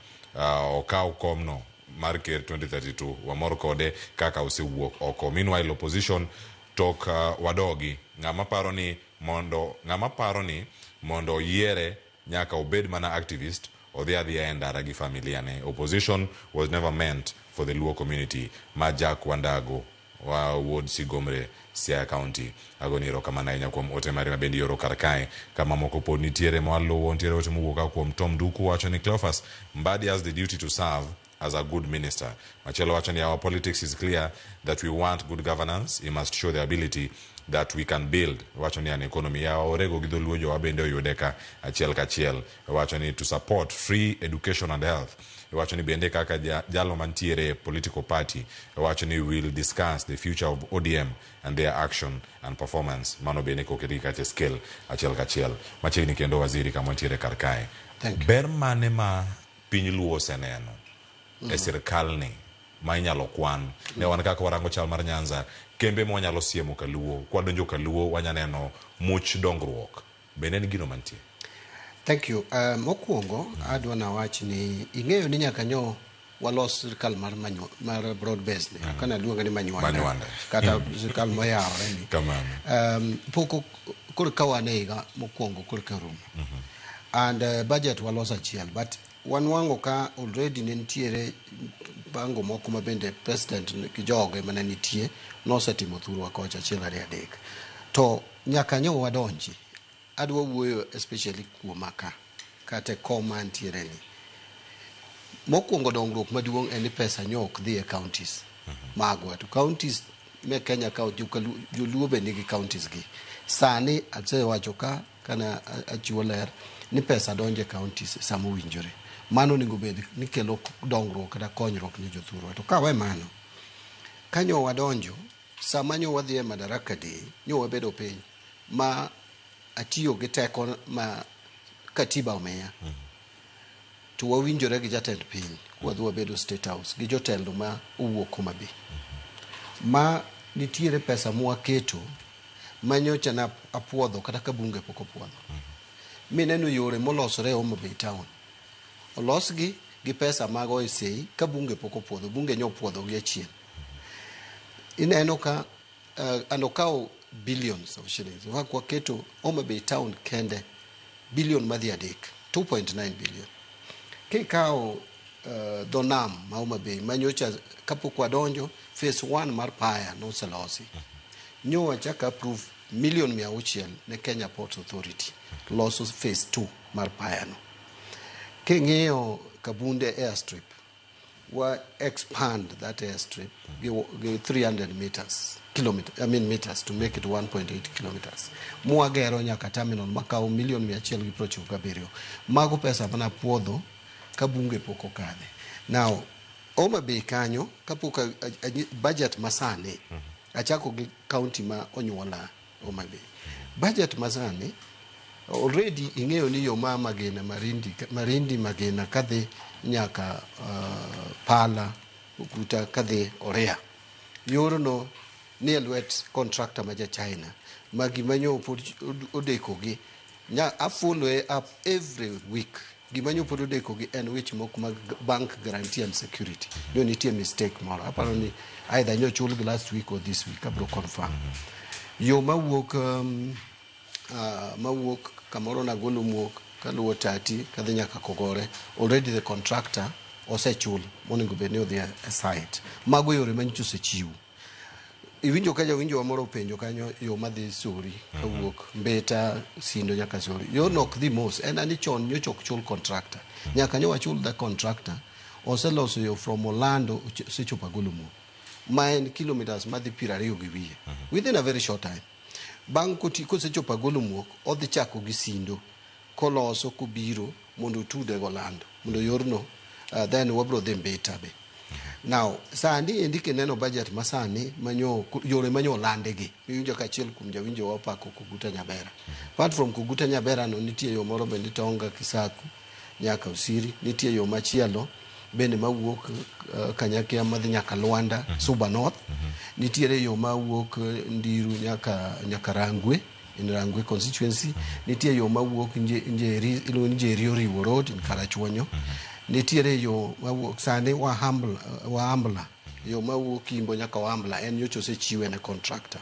okaw komno mar ker 2032 wamor kode kaka osewuok oko. Meanwhile opposition tok wadogi ng'ama paro ni mondo ng'ama paro ni mondo oyiere nyaka obed mana activist odhi adhiya e ndara gi familia ne. Opposition was never meant for the Luo community. Ma Jack Wandago wa wuod Sigomre, Siaya County. Agoni erokamano ahinya kuom ote mari ma bende ioro kar kae. Kama moko pod nitiere mwaluwo, nitiere ote mowuok ka kuom Tom Duku wacho ni Cleophas Mbadi has the duty to serve as a good minister. Machielo wacho ni our politics is clear that we want good governance. He must show the ability that we can build. Wacho ni an economy yawa orego gi dholuo jowa bende oyude ka achiel kachiel. Wacho ni to support free education and health. Wacho ni bende kaka jalo mantiere political party. Wacho ni will discuss the future of ODM and their action and performance. Mano bende koketi kacha scale achiel kachiel. Machiegni kendo waziri kama wantiere kar kae. Ber mane ma piny Luo oseneno e sirkal ni ma inyalo kwan ne wan kaka warango chal mar Nyanza kembe ma wanyalo siemo kaluo kwadonjo kaluo wanya neno much dongruok bende en gino mantie. Thank you. Mokwongo adwa nawach ni ing'eyo ni nyaka nyo walos sirkal mar mar broad based ni kana luonge ni manywanda, Manywanda. Kata sirkal moyawore ni. Kamano. Pok koro ka wan e higa mokwongo koro ka rumo. And budget walos achiel but wanwang'o ka already ne nitiere bango moko ma bende president gi joge mane nitie nosetimo thurwa kocha achiel ariyo adek. To nyaka nyo wadonji. Adwa wuoyo especially kuoma ka kata koma antiere ni. Mokwongo dongruok maduong' en ni pesa nyo ok dhi e counties magwa to counties me Kenya ka joluo be nigi counties gi. Sani asewacho ka kana achiwo ler ni pesa donjo e counties sama owinjore. Mano onego bed ni kelo dongruok kata konyruok ne jothurwa. To kawe mano, kanyo wadonjo, sama nyo wadhi e Madaraka Day, nyo wabedo piny ma atiyo gi teko ma katiba omiya. To wawinjore gi jatend piny, wadhi wabedo State House gi jotelo ma owuok Homa Bay. Ma nitiere pesa mwaketo ma nyocha na apuodho kata ka bunge pok opuodho. Mineno yore molosore e Homa Bay town. Olosgi gi pesa mag OSA ka bunge pok opuodho, bunge nyo opuodho gi achien. Ineno ka and okawo billions of shillings. In fact, waketo Homa Bay town kende billion madhi adek, 2.9 billion. Kikawo dho nam ma Homa Bay ma nyocha kapok wadonjo phase 1 mar Paya noselosi. Nyo wachako approve million 600 ne Kenya Ports Authority loso phase 2 mar Paya no. King'iyo Kabunde airstrip, wa expand that airstrip gi 300 meters, kilometer, I mean meters to make it 1.8 kilometers. Mwagero nyaka terminal makawo million 197. Mago pesa mana puodho ka bunge pok okadhe. Now, Homa Bay kanyo kapok budget masani achako gi county ma onyuola Homa Bay. Budget masani already ing'eyo ni yo ma Magina Marindi Magina kadhi nyaka Pala Ukuta kadhi Oria. Yorno ni e lwet contractor ma ja China ma gima nyo pod odekogi nya a follow up every week. Gima nyo pod odekogi en weche moko mag bank guarantee and security. Nyo nitie mistake moro. Aparo ni either nyo chulgi last week or this week abro confirm. Yo mawuok mawuok kamoro Nagolo Muok kaluwo Tati kadhi nyaka Kogore, already the contractor osechul monego bed ni odhi e site. Mago yore manyocha osechiw. Iwinjo ka jawinjo wa moro openjo kanyo yo madhi Sori kawuok Mbita, Sindo nyaka Sori. Yorno ok dhi mos, en ani chon nyocha ok chul contractor. Nyaka nyo wachul the contractor, oseloso yo from Olando osechopo Agolo Muok. Ma en kilometers madhi 20 gi wiye. Within a very short time. Bang' kosechopo Agolo Muok, odhi chako gi Sindo koloso kobiro mondo otude golando mondo yorno then wabro dhi Mbita be. Now, sani endi kineno budget masani manyo yore manyo olandigi, iwinjo ka achiel kuom jawinjo wa opako Koguta Nyabera. Apart from Koguta Nyabera no, nitie yo moro bende Tonga Kisaku nyaka Osiri, nitie yo machielo bende mawuok Kanyakia madhi nyaka Luanda, Suba North. Nitiere yo mawuok Ndiru nyaka Rangwe in Rangwe constituency. Nitie yo mawuok Njeri, iluongo ni Njeri Oriwo Road in Karachuonyo. Nitiere yo mawuok sani Wahambla, yo mawuok Imbo nyaka Wahambla en nyocha osechiwe ne contractor.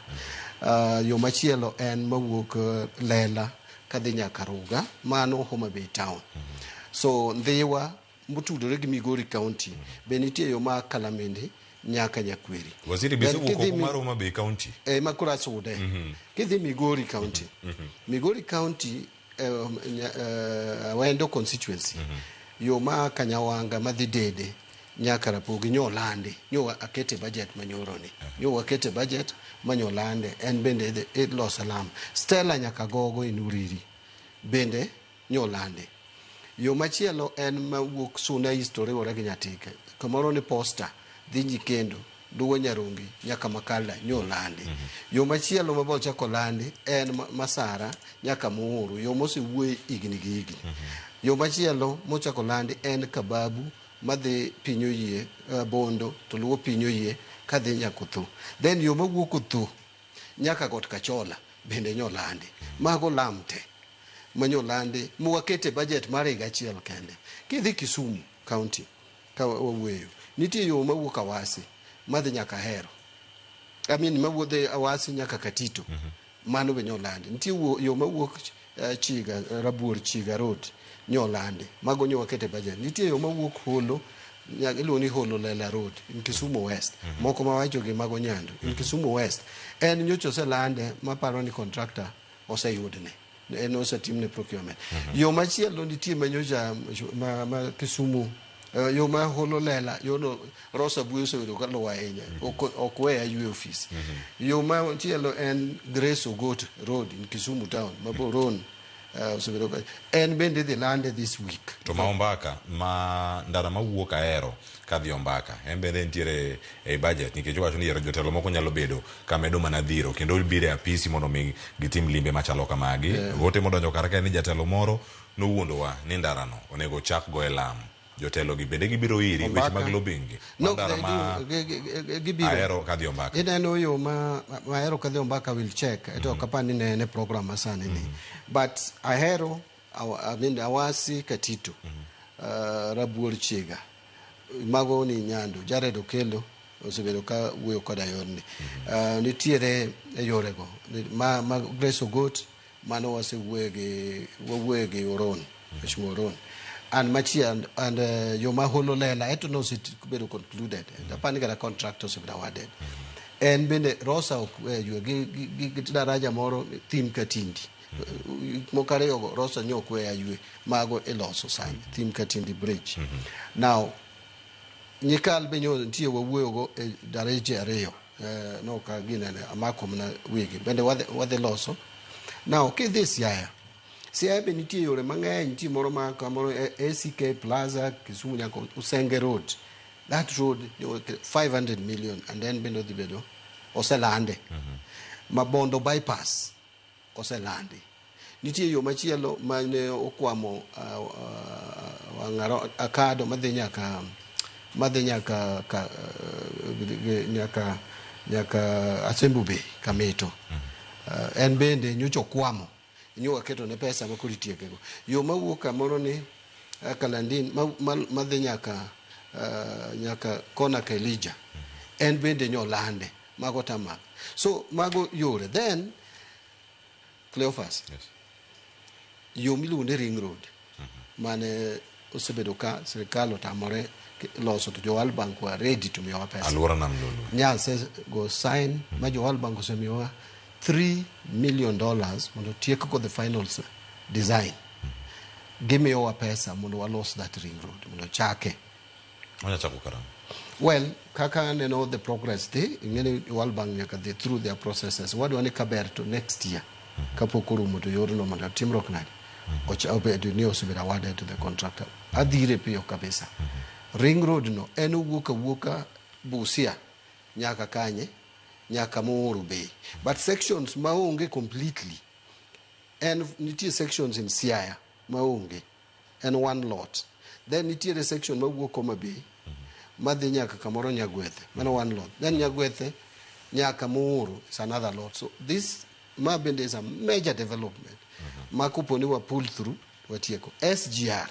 Yo machielo en mawuok Lela kadhi nyaka Ruga, mano Homa Bay town. So Ndhiwa motudore gi Migori County be nitie yo ma Kalamindi nyaka Nyakweri. Waziri Then bisewuok kidhi oko mar Homa Bay County. Ma koro asude. Kidhi Migori County. Migori County Awendo constituency. Yo ma Kanyawanga madhi Dede nyaka Rapogi nyo olandi. Nyo akete budget manyoro ni. Nyo wakete budget manyo olande. En bende iloso lam. Stella nyaka Gogo in Uriri. Bende nyo olandi. Yo machielo en mawuok Suna East oriwore gi Nyatike. Kamoro ni Posta dhi Nyikendo luwo Nyarungi nyaka Makala nyo olandi. Yo machielo ma bochako olandi en Masara nyaka Muhuru, yo mosewuoye higni gi higni. Yo machielo mochako olandi en Kababu madhi piny oyie Bondo to luwo piny oyie kadhi nyaka Otho. Then yo mawuok Otho nyaka Got Kachola bende nyo olandi. Mago lam te manyolandi mwakete budget mar higa achiel kende. Kidhi Kisumu County ka wawuoyo, nitie yo mawuok Awasi madhi nyaka Ahero. I mean mawuodhe Awasi nyaka Katito. Mano be nyolandi. Nitie yo mawuok Chiga, Rabuor Chiga Road nyolandi. Mago nyo wakete budget. Nitie yo mawuok Holo iluongo ni Holo Lela Road in Kisumu West. Moko mawacho gi mago Nyando in Kisumu West. En nyocha oselande maparo ni contractor oseyudne. En osetimne procurement. Yo machielo nitie manyocha ma Kisumu yo ma Holo Lela, yo no Rosa Buyo osebedo ka luwo ahinya. Ok weya ywe ofis. Yo machielo en Grace Ogot Road in Kisumu town, ma Boron osebedo ka en bende idhi lande this week. To ma Ombaka, ma ndara mawuok Ahero kadhi Ombaka, en bende nitiere ei budget nikech owacho ni yiero jotelo moko nyalo bedo ka medo mana dhiro kendo biro e apisi mondo mi gitim limbe machalo kamagi. Ote modonjo kar kae ni jatelo moro nowuondowa ni ndarano onego chak goye lam. Jotelo gi bende gibiro iri weche mag lobbying gi. No, Ndara ma gibiro. Ahero kadhi Ombaka. Ineno yo ma Ahero kadhi Ombaka will check. To ok apar ni ne en e program masani ni. But Ahero, I mean Awasi Katito, Rabuor Chiga, mago ni Nyando, Jared Okello osebedo ka wuoyo koda yorni. Nitiere e yorego ma Grace Ogot mano wasewuoyo gi wawuoyo gi Oron, Mheshimiwa Oron. And machielo and yo ma Holo Lela eto nosebedo concluded. Apani kata contract osebedo awarded. En bende Rosa ok ywe gi daraja moro Thim Katindi. Moko ariyo go Rosa nyo ok weya ywe mago iloso sani Thim Katindi Bridge. Now Nyikal be nyo nitie wawuoyo go e daraje ariyo. No ka ginene amako mana wigi bende wadhi loso. Now kidhi Siaya, Siaya be nitie yore mang'eny, nitie moro ma kamoro ACK Plaza Kisumu nyaka Usenge Road. That road 500 million and then bende odhi bedo oselande. Mabondo bypass oselandi. Nitie yo machielo mane okwamo Wang'aro Akado madhi nyaka nyaka Asembo Bay Kamito. En bende nyocha okwamo nyo waketo ne pesa ma koro itiekego. Yo mawuok kamoro ni Kalandin madhi nyaka kona ka Elija en bende nyo lande. Mago tarmac. So mago yore. Then Cleophas. Yes. Yo miluongo ni ring road mane osebedo ka sirikal otamore loso to jo World Bank were ready to miyowa pesa. Aluora nam Lolwe. Nyase go sign ma jo World Bank osemiyowa $3 million mondo tiek go the final design. Gimiyowa pesa mondo walos that ring road mondo chake. Onya chako karang'o? Well, kaka aneno the progress dhi, ing'eni World Bank nyaka dhi through their processes. Wadwa ni kaber to next year kapok orumo to yorno mondo otimruok nade? Obedo ni osebedo awarded to the contractor. Adhire piyo kabisa. Ring road no en owuok awuoka Busia nyaka kanye? Nyaka Muhuru Bay. But sections maonge completely en nitie sections in Siaya maonge en one lot. Then nitiere section mawuok Homa Bay madhi nyaka kamoro Nyagwethe, mano one lot. Then Nyagwethe nyaka Muhuru is another lot. So this ma bende is a major development ma kopo ni wa pull through watieko. SGR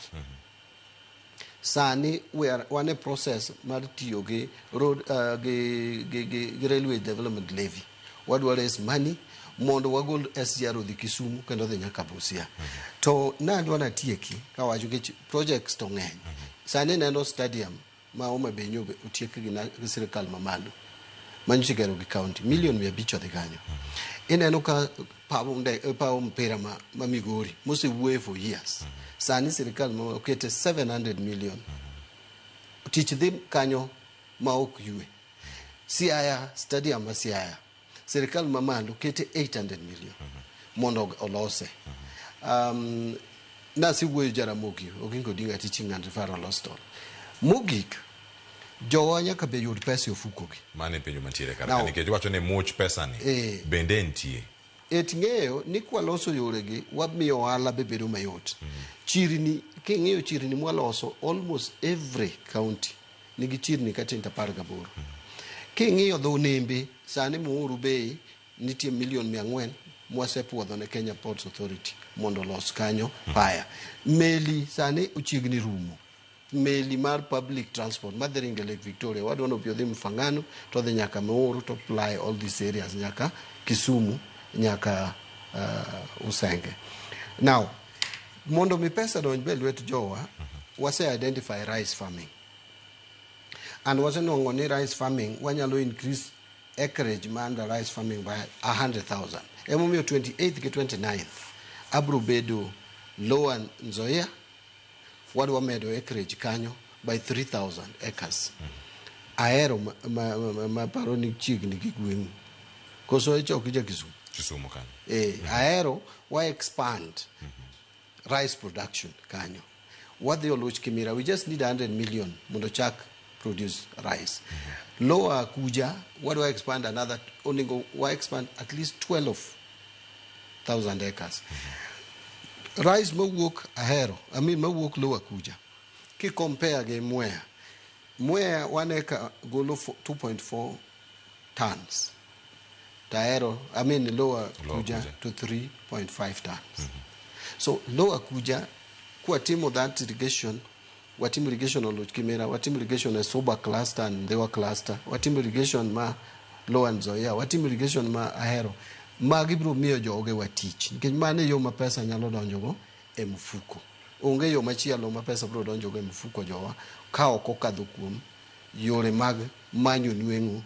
sani we are wan e process mar tiyo gi road gi railway development levy. Wadwa raise money mondo wagol SGR odhi Kisumu kendo odhi nyaka Busia. To nadwa natieki kawacho nikech projects to ng'eny. Sani neno stadium ma Homa Bay nyo otiek gi sirikal mamalo manyocha igero gi county million 500 odhi kanyo. Ineno ka paw mpira ma Migori mosewuoye for years. Sani sirikal ma okete 700 million. Tich dhi kanyo ma ok ywe. Siaya stadium ma Siaya sirikal mamalo kete 800 million mondo olose. Nasewuoyo Jaramogi Oginga Odinga Teaching and Referral Hospital. Mogik jowa nyaka be yud pesa e ofuko gi. Mano e penjo mantiere kar ka nikech iwacho ni much pesa ni bende nitie. Et ng'eyo ni kwaloso yoregi wamiyo ohala be bedo mayot. Chirni king'iyo chirni mwaloso almost every county nigi chirni kata 18. King'iyo dho nembe sani Muhuru Bay nitie million 400 mwasepuodho ne Kenya Ports Authority mondo olos kanyo paya. Meli sani ochiegni rumo. Meli mar public transport madhi ringo e Lake Victoria wadwa ni obi odhi Mfangano to odhi nyaka Muhuru to ply all these areas nyaka Kisumu nyaka Usenge. Now mondo mi pesa donj be lwet jowa wase identify rice farming and wasenwang'o ni rice farming wanyalo increase acreage ma under rice farming by 100,000. Emomiyo 28th gi 29th abro bedo Lower Nzoia wadwa medo acreage kanyo by 3,000 acres. Ahero ma paro ni chiegni gi gweng'u. Koso ichok ja Kisumu? Kisumu kanyo. Ahero wa expand rice production kanyo. Wadhi Oluch Kimira, we just need 100 million mondo chak produce rice. Lower Kuja, wadwa expand another, onego wa expand at least 12,000 acres. Rice mawuok Ahero, I mean mawuok Lower Kuja, ki compare gi Mwea, Mwea one acre golo 2.4 tons. To Ahero, I mean Lower Lower Kuja, Kuja. to 3.5 tons. So Lower Kuja, kwatimo that irrigation, watimo irrigation Oluch Kimera, watimo irrigation e Suba cluster and Ndhiwa cluster, watimo irrigation ma Lower Nzoia, watimo irrigation ma Ahero. Magi biro miyo jogewa tich, nikech mano e yo ma pesa nyalo donjogo e mfuko. Onge yo machielo ma pesa biro donjogo e mfuko jowa ka ok okadho kuom yore mag manyo nweng'o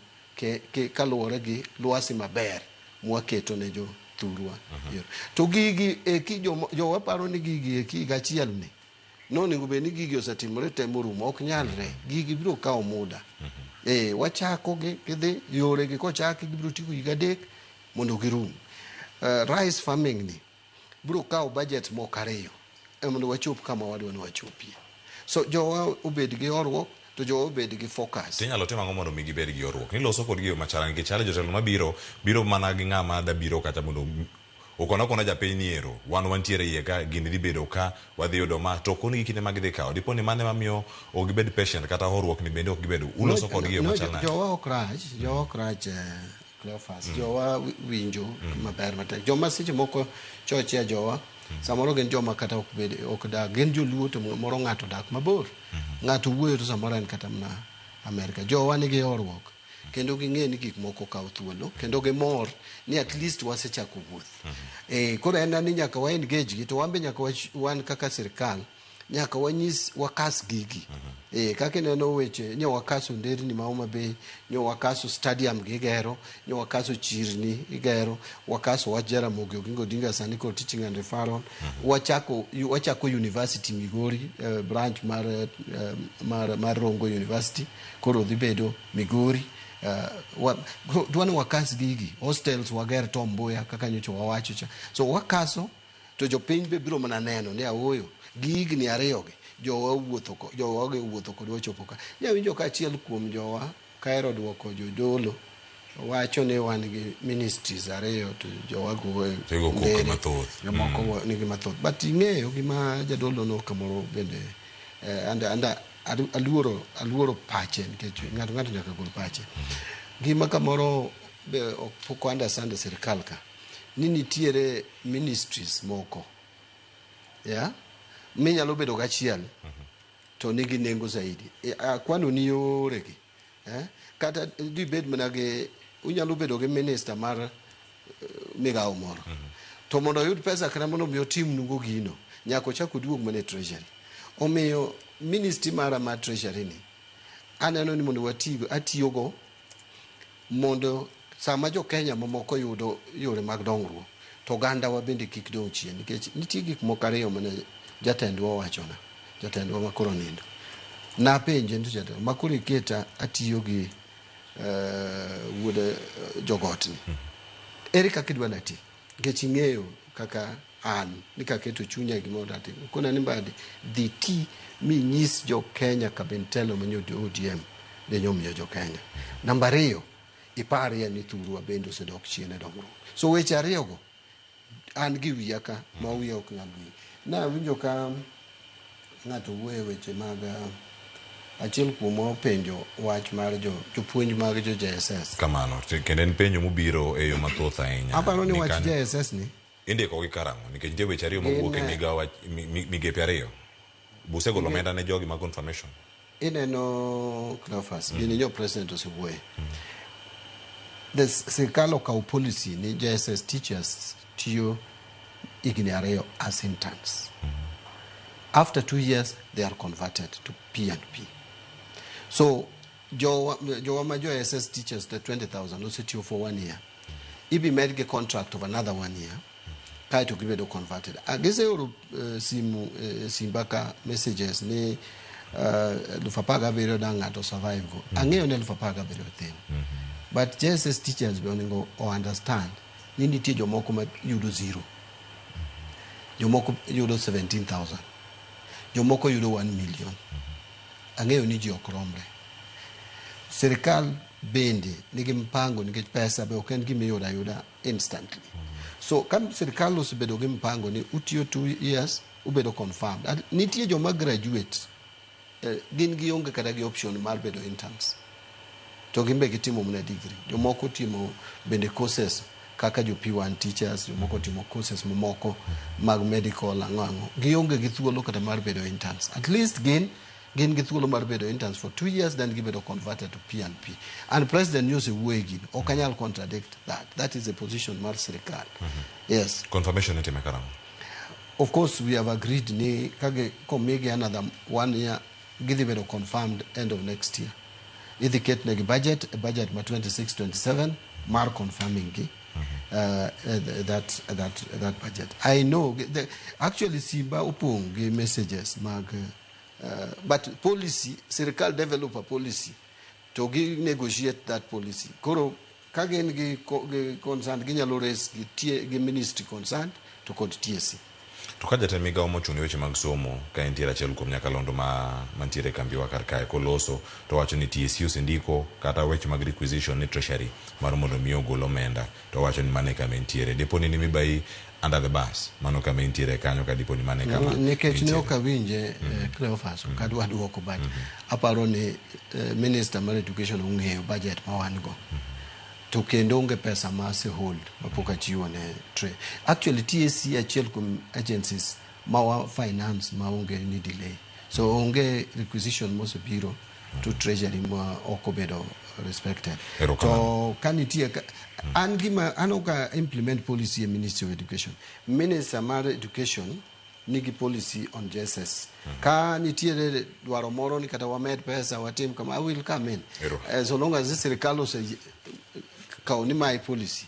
kaluwore gi lwasi maber mwaketo ne jothurwa. To gigi eki jowa paro ni gigi eki higa achiel ni nonego bed ni gigi osetimore te morumo, ok nyalre. Gigi biro kawo muda. Wachako gi gidhi yore gi kochaki gibiro tieko higa 3 mondo girum. Rice farming ni biro kawo budget moko 2 mondo wachop kama wadwa ni wachopie. So jowa obed gi horuok to jowa obed gi focus. Tinyalo timo ang'o mondo mi gibed gi horuok? Niloso kodgi e yo machal nikech chalo jotelo mabiro biro mana gi ng'ama da biro kata mondo okona okona japiny ni ero wan wantiere iye ka gini dhi bedo ka wadhi yudo ma to okon gi kinde ma gidhi kawo dipo ni mano ema miyo ok gibed patient kata horuok ni bende ok gibedo uloso kodgi e yo machal nade? Jowa ok rach, jowa ok rach, Cleophas. Jowa winjo maber matek. Joma seche moko chochia jowa, samoro gin joma kata ok bed ok dak, gin joluo to moro ng'ato dak mabor. Ng'ato wuoyo to samoro en kata mana Amerika. Jowa nigi horuok. Kendo ging'e ni gik moko kawo thuolo kendo gimor ni at least wasechako wuoth. Koro en ni nyaka wa engage gi to wan be nyaka wan kaka sirkal nyaka wanyis wakas gigi. Kaka ineno weche nyo wakaso nderni ma Homa Bay, nyo wakaso stadium gigero, nyo wakaso chirni igero, wakaso wach Jaramogi Oginga Odinga sani kod teaching and referral. Wachako university Migori, branch mar Rongo University koro dhi bedo Migori. Dwani wakas gigi, hostels wager Tom Mboya kaka nyocha wawacho cha. So wakaso to jopiny be biro mana neno ni aoyo gi higni ariyogi jowa owuotho jowa owuotho kodwa ochopo ka. Nyawinjo ka achiel kuom jowa kahero duoko jodolo wacho ni wan gi ministries ariyo to jowa goyo Tigo koko ndere, mathoth. Jomoko nigi mathoth. But ing'eyo gima jadolo no kamoro bende anda aluoro pache nikech ng'ato nyaka gol pache. Gima kamoro be ok pok understand sirkal ka ni nitiere ministries moko yeah? minyalo bedo gachiel to nigi nengo zaidi. Akwano ni yoregi Kata dibed mana gi unyalo bedo gi minister mar migawo moro to mondo oyud pesa kata mondo mi otimnugo gino nyaka ochak oduog mana e treasury. Omiyo ministry mara mar treasury ni aneno ni mondo watigo atiyogo mondo sama jo Kenya mamoko yudo yore mag dongruok to ogandawa bende kik dong' chien nikech nitie gik moko ariyo mane jatendwa owachona, jatendwa ma koro nindo. Napenje ni to jatelo ma koro iketa atiyo gi wuod jogot ni. Ere kaka idwa nati? Nikech ing'eyo kaka an ni kaketo chunya e gimoro to atimo. Okona ni Mbadi dhi ti minyis jo Kenya kaben telo ma nyo ODM de nyomiyo jo Kenya. Namba ariyo, iparie ni thurwa bende osedok chien e dongruok. So weche ariyogo an gi wiya ka ma wiya ok nyal wil. Nawinjo ka ng'ato wuoyo e weche mag achiel kuomwa openjo wach mar jopuonj mag jo JSS. Kamano, kendo en penjo mobiro e yo mathoth ahinya. Aparo ni wach JSS ni indiko gi karang'o nikech nitie weche ariyo mowuok e migawo migepe ariyo. Busegolo omenda ne jogi mag confirmation. Ineno Cleophas, gini nyo president osewuoye. The sirkal okawo policy ni JSS teachers tiyo higni ariyo as interns. After 2 years, they are converted to P&P. So, jowa ma jo SS teachers, the 20,000, osetiyo for 1 year. Ibi medgi contract of another 1 year, kaeto gibedo converted. Giseoro simu simba ka messages ni 17,000 dang' ng'ato survive go. Ang'eyo ni 17,000 thin. But JSS teachers be onego o understand ni nitie jomoko ma yudo 0. Jomoko yudo 17,000. Jomoko yudo 1 million. Ang'eyo ni ji ok romre. Sirkal bende nigi mpango nikech pesa be ok en gima iyudo ayuda instantly. So ka sirkal osebedo gi mpango ni utiyo 2 years ubedo confirmed. Nitie joma graduate gin gionge kata gi option mar bedo interns. To gin be gitimo mana degree. Jomoko timo bende courses kaka jo P1 teachers, jomoko timo courses mamoko mag medical ang'o ang'o. Gionge gi thuolo kata mar bedo interns. At least gin gi thuolo mar bedo interns for 2 years, then gibedo converted to P&P. And President Nyusi wuoye gino. Ok anyal contradict that. That is the position mar sirkal. Yes. Confirmation itime karang'o? Of course, we have agreed ni kage komigi another 1 year, gidhi bedo confirmed end of next year. Idhi ketnegi budget, a budget ma 26-27 mar confirming gi. That budget. I know actually Simba opong' gi messages mag but policy, sirkal develop a policy to gi negotiate that policy. Koro ka gin gi concerned ginyalo raise gi ministry concerned to kod TSC. To ka jatend migawo mochung' ne weche mag somo ka entiere achiel kuom nyakalondo ma mantiere e kambiwa kar kae koloso to wacho ni TSC osendiko kata weche mag requisition ne treasury mar mondo mi ogol omenda to wacho ni mano e kama entiere. Dipo ni mibayi under the bus mano kama entiere kanyo ka dipo ni mano e kama nikech ne ok awinje Cleophas ok adwa duoko but aparo ni minister mar education ong'eyo budget ma wan go. To kendo onge pesa ma asehold mapok achiwo ne tre. Actually TSC achiel kuom agencies ma wa finance ma onge ni delay. So onge requisition mosebiro to treasury ma ok obedo respected. Erokamano. To ka nitie an gima an ok a implement policy e Ministry of Education. Minister mar Education nigi policy on JSS. Ka nitiere dwaro moro ni kata wamed pesa watim kama, I will come in. So long as sirikal ose kawo ni mae policy.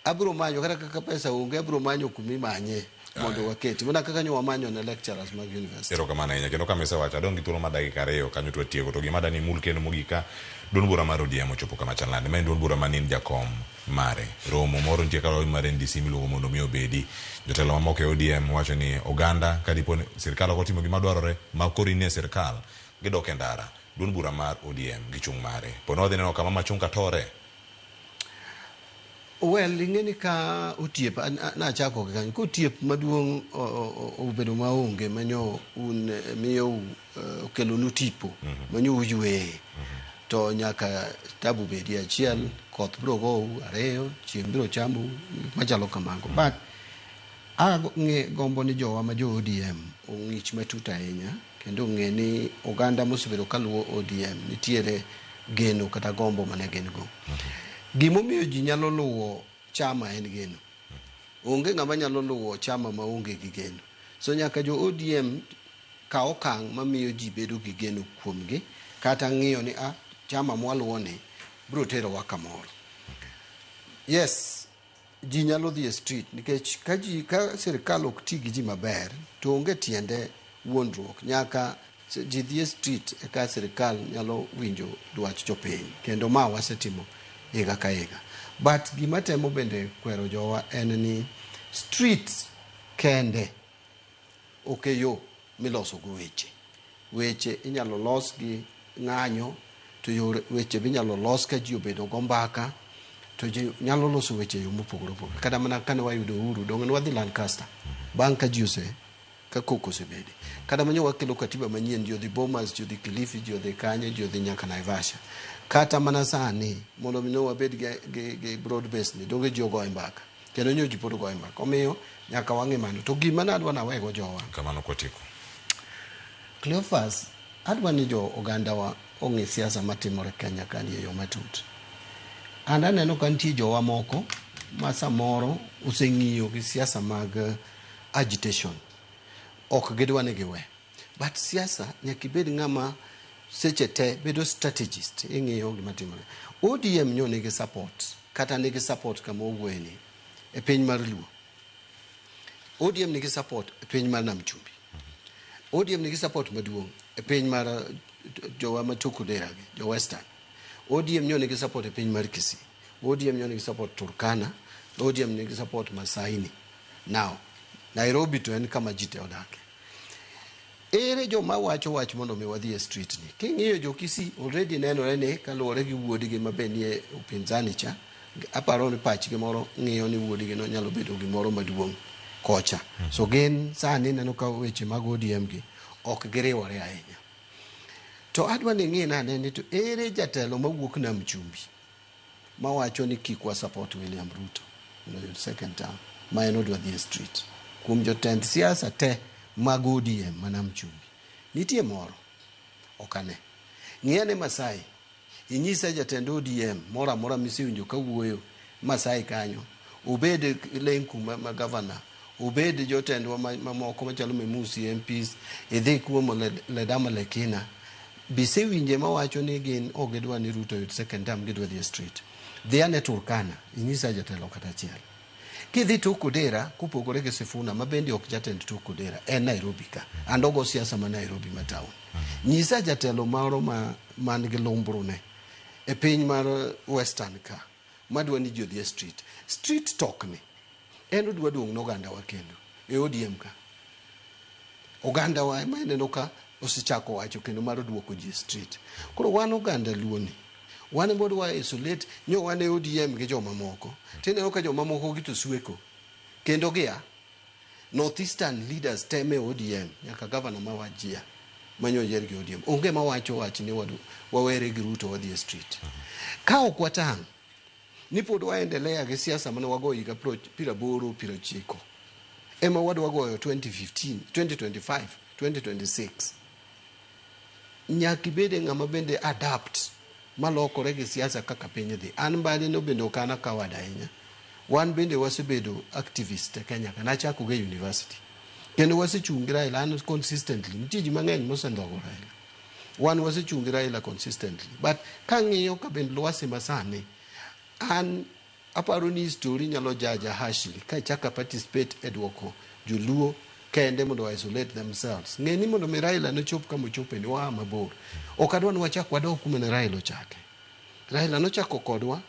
Abiro manyo kata kaka pesa onge, abiro manyo kumimanye mondo waketi. Mana kaka nyo wamanyo ne lecturers mag university. Erokamano ahinya. Kendo kama isewacho, adong' gi thuolo mar dakika 2 kanyo to watieko. To gima dani mul kendo mogik ka duond bura mar ODM ochopo kama chal nade? Ma en duond bura ma in jakom mare. Romo moro nitie kaka mar NDC miluongo mondo mi obedi. Jotelo mamoko e ODM wacho ni oganda ka dipo ni sirkal ok otimo gima dwarore ma koro in e sirkal, gidok e ndara. Duond bura mar ODM gi chung' mare. Po ni wadhi neno kama machunga tore. Well, ing'e ni ka otiep, nachako gi kanyo, ka otiep maduong' obedo maonge manyo un miyou okelonu tipo manyo uyueye, to nyaka tabu bedie. Achiel, koth biro gou; ariyo, chieng' biro chamou, machalo kamago. But gombo ni jowa ma jo ODM ong'ich matut ahinya kendo ong'e ni oganda mosebedo kaluwo ODM nitiere geno kata gombo mane gin go. Gimomiyo ji nyalo luwo chama en geno. Onge ng'ama nyalo luwo chama maonge gi geno. So nyaka jo ODM kaw okang' mamiyo ji bedo gi geno kuomgi kata ng'iyo ni chama mwaluwo ni biro terowa kamoro. Yes, ji nyalo dhi e street nikech ka sirikal ok ti gi ji maber to onge tiende wuondruok. Nyaka ji dhi e street eka sirikal nyalo winjo dwach jopiny, kendo ma wasetimo higa ka higa. But gima temo bende kwero jowa en ni street kende ok e yo miloso go weche. Weche inyalo los gi ng'anyo, to yore weche be inyalo los ka ji obedo go mbaka, to ji nyalo loso weche e yo mopogore opogore. Kata mana kane wayudo uhuru, donge ne wadhi Lancaster bang' ka ji ose ka koko osebede. Kata mana wakelo katiba manyien, ji odhi Bomas, ji odhi Kilifi, ji odhi Kanye, ji odhi nyaka Naivasha. Kata mana sani, mondo mi wabed gi broad base ni, donge ji ogoye mbaka. Kendo nyo ji pod goye mbaka. Omiyo, nyaka wang'e mano. To gima nadwa nawego jowa. Kamano kwatieko. Cleophas, adwa ni jo ogandawa ong'e siasa matimore Kenya kani e yo matut. An aneno ka nitie jowa moko ma samoro oseng'iyo gi siasa mag agitation. Ok gidwa ni giwe. But siasa nyaka ibed ng'ama seche te bedo strategist, ing'iyo gima timore. ODM nyo nigi support, kata nigi support kama owuoye ni e piny mar Luo. ODM nigi support e piny mar Nam Chumbi. ODM nigi support maduong' e piny mar jowa ma Tukudera gi, jo Western. ODM nyo nigi support e piny mar Kisii. ODM nyo nigi support Turkana. ODM nigi support Masaini. Now, Nairobi to en kama ji te odake. Ere joma wacho wach mondo mi wadhi e street ni? King'iyo jo Kisii already nenore ni kaluwore gi wuodgi ma be nie upinzani cha, aparo ni pachgi moro ng'iyo ni wuodgi no nyalo bedo gimoro maduong' kocha. So gin sani neno ka weche mag ODM gi ok giriwore ahinya. To adwa ni ing'i nade ni to ere jatelo mawuok Nam Chumbi mawacho ni kik wa support William Ruto mondo oyud second term ma en odwa dhi e street. Kuom jotend siasa te mag ODM ma Nam Chumbi, nitie moro ok ane. Ng'i ane Masai, inyisa jatend ODM moro amora misewinjo kawuoyo Masai kanyo, obed Lenku ma governor, obed jotendwa mamoko machalo Memusi MPs, idhi kuom Ledama Lekina, bisewinje mawacho ni gin ok gidwa ni Ruto oyud second term, gidwa dhi e street. Dhi ane Turkana, inyisa jatelo kata achiel. Kidhi Tok Odera, kopogore gi Sifuna, ma bende ok jatend Tok Odera, en Nairobi ka. And ogo siasa ma Nairobi ma town. Nyisa jatelo moro ma man gi lumbrune e piny mar Western ka, madwa ni ji odhi e street. Street talk ni, en odwa dong' nogandawa kendo, e ODM ka. Ogandawa ema ineno ka osechako wacho kendo mar duoko ji e street. Koro wan oganda Luo ni, wan ema wadwa isolate, nyo wan e ODM gi joma moko. Tineno ka joma moko gi to sweko. Kendo gia, Northeastern leaders te me ODM, nyaka governor ma Wajir, manyo oyier gi ODM. Onge mawacho wach ni wawere gi Ruto wadhi e street. Ka ok watang', ni pod waendelea gi siasa mane wago higa 80 90. Ema wadwa goyo 2015, 2025, 2026. Nyaka ibede ng'ama bende adapt malokore gi siasa kaka piny dhi. An Mbadi no bende ok an a coward ahinya. Wan bende wasebedo activist e Kenya ka. Nachako go e university. Kendo wasechung' gi Raila an consistently. Nitie ji mang'eny mosendhogo Raila. Wan wasechung' gi Raila consistently. But kang'iyo ka bende lwasi masani, an aparo ni history nyalo jaja harshly ka ichako participate e duoko joluo kende mondo isolate themselves. Ng'e ni mondo mi Raila nochop kama ochope ni waa mabor. Ok adwa ni wachak wadog kuma ne Raila ochake. Raila nochako kodwa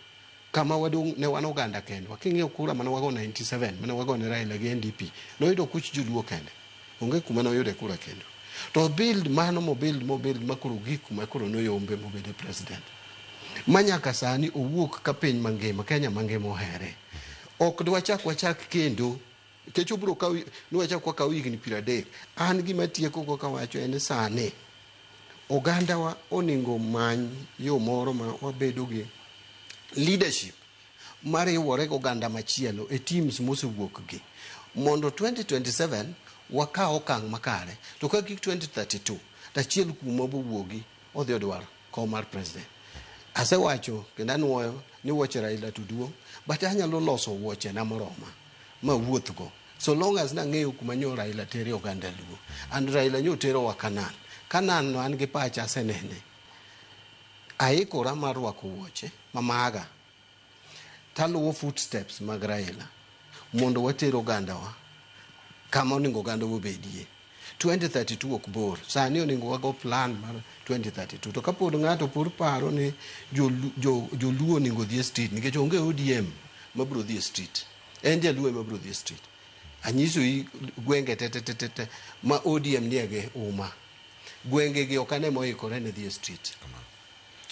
kama wadong' ne wan oganda kendwa. King'iyo kura mane wago 97 mane wago ne Raila gi NDP, noyudo kuch joluo kende. Onge kuma noyude kura kendo. To build mano mobuild mobuild makoro gik kuma koro noyombe mobede president. Ma nyaka sani owuok ka piny mangima, Kenya mangima ohere. Ok dwachak wachak kendo nikech obiro kawo ni wachak wakaw higni 30. An gima tieko go kawacho en ni sani ogandawa onego many yo moro ma wabedo gi leadership mariwore gi oganda machielo e teams mosewuok gi mondo 2027 wakaw okang' makare to ka gik 2032 to achiel kuomwa bowuogi odhi odwar kom mar president. Asewacho kendo anuoyo ni wuoche Raila to duong' but anyalo loso wuochena moroma mawuothgo so long as nang'eyo kuma nyo Raila tere oganda Luo and Raila nyo terowa Canaan. Canaan no an gi pacha asenene. Aikora mar rwako wuoche mamaga taluwo footsteps mag Raila mondo water ogandawa kama onego oganda obedie. 2032 ok bor. Sani onego wago plan mar 2032. To kapod ng'ato pod paro ni joluo onego odhi e street nikech onge ODM mabiro dhi e street. En jaluo ema biro dhi e street. Anyiso gwenge te te te te te ma ODM nie gi uma. Gwenge gi ok ane moikore ne dhi e street.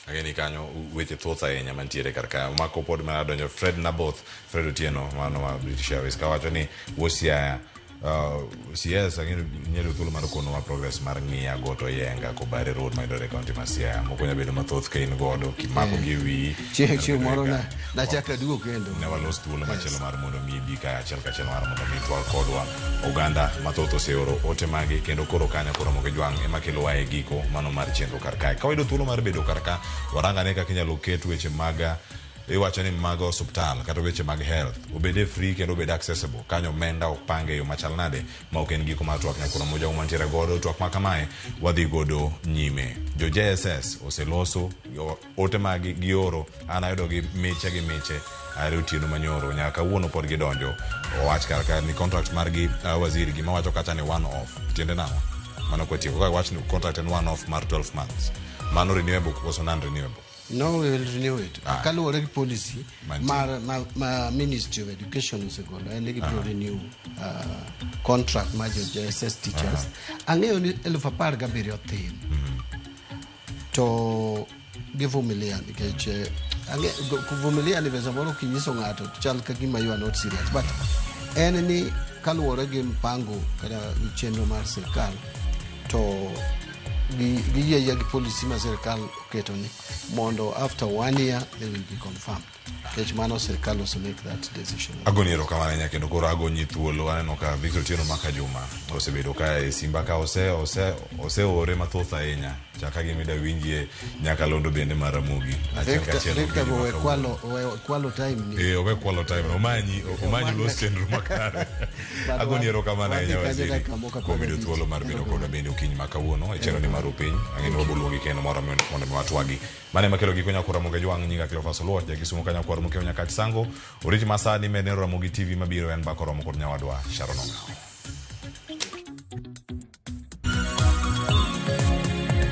Ageni kanyo weche thoth ahinya mantiere kar ka. Mako pod mana donjo Fred Naboth, Fred Otieno mano ma British Airways kawacho ni wuo Siaya CS ang'eyo nyalo thuolo mar konowa progress mar ng'iya goto yenga Kobare Road mayudore e kaunti ma Siaya. Moko nyalo bedo mathoth ka in godo kimako gi wiyi. Chieng' moro nachak aduogo kendo. Ne walos thuolo machielo mar mondo mi ibi ka achiel kachiel mar mondo mi twag kodwa. Oganda mathoth oseoro ote magi kendo koro kanyo koro Ramogi Jwang' ema kelowa e giko mano mar chenro kar kae. Ka wayudo thuolo mar bedo kar ka, warang ane kaka inyalo ket weche mag iwacho ni mag osuptal kata weche mag health obed free kendo obed accessible. Kanyo omenda ok pange e yo machal nade ma ok en giko mar twak nyakoro moja mantiere godo twak ma kamae wadhi godo nyime. Jo JSS oseloso ote magi gioro an ayudo gi miche gi miche are otieno manyoro nyaka kawuono pod gidonjo owach kar ka ni contract margi waziri gima wacho kacha ni one off tiende nang'o mano kwatieko ka wach ni contract en one off mar 12 months mano renewable koso non renewable? No, we will renew it. Kaluwore gi policy mar ma Ministry of Education osegolo en ni gibiro renew contract mar jo JSS teachers. Ang'eyo ni 17,000 thin. To givumilia nikech kuvumilia ni pesa moro kinyiso ng'ato to chal ka gima you are not serious. But en ni kaluwore gi mpango kata gi chenro mar sirkal to giyie ayie gi policy ma sirkal oketo ni mondo after 1 year they will be confirmed. Nikech mano sirkal ose make that decision. Agoni erokamano ahinya kendo koro agonyi thuolo aneno ka Victor Otieno Maka Juma osebedo ka e simba ka oseore mathoth ahinya chaka gima ida winjie nyakalondo bende mar Ramogi achiel kachiel Victor owe kwalo time ni. Owe kwalo time omanyi los chenro makare. Agoni erokamano ahinya waziri kuom yudo thuolo mar bedo kodwa bende okinyi ma kawuono e chenro ni mar upiny. Ang'e ni waboluongi kendo moro mondo mi watwagi. Mane makelo giko nyakoro Ramogi Jwang' nyinga Cleophas Oluoch ja Kisumu ka nyakwar Mokeo Nyakach Sango. Oriti masani meneno Ramogi TV mabiro en Bako Romo kod nyawadwa Sharon Ong'awo.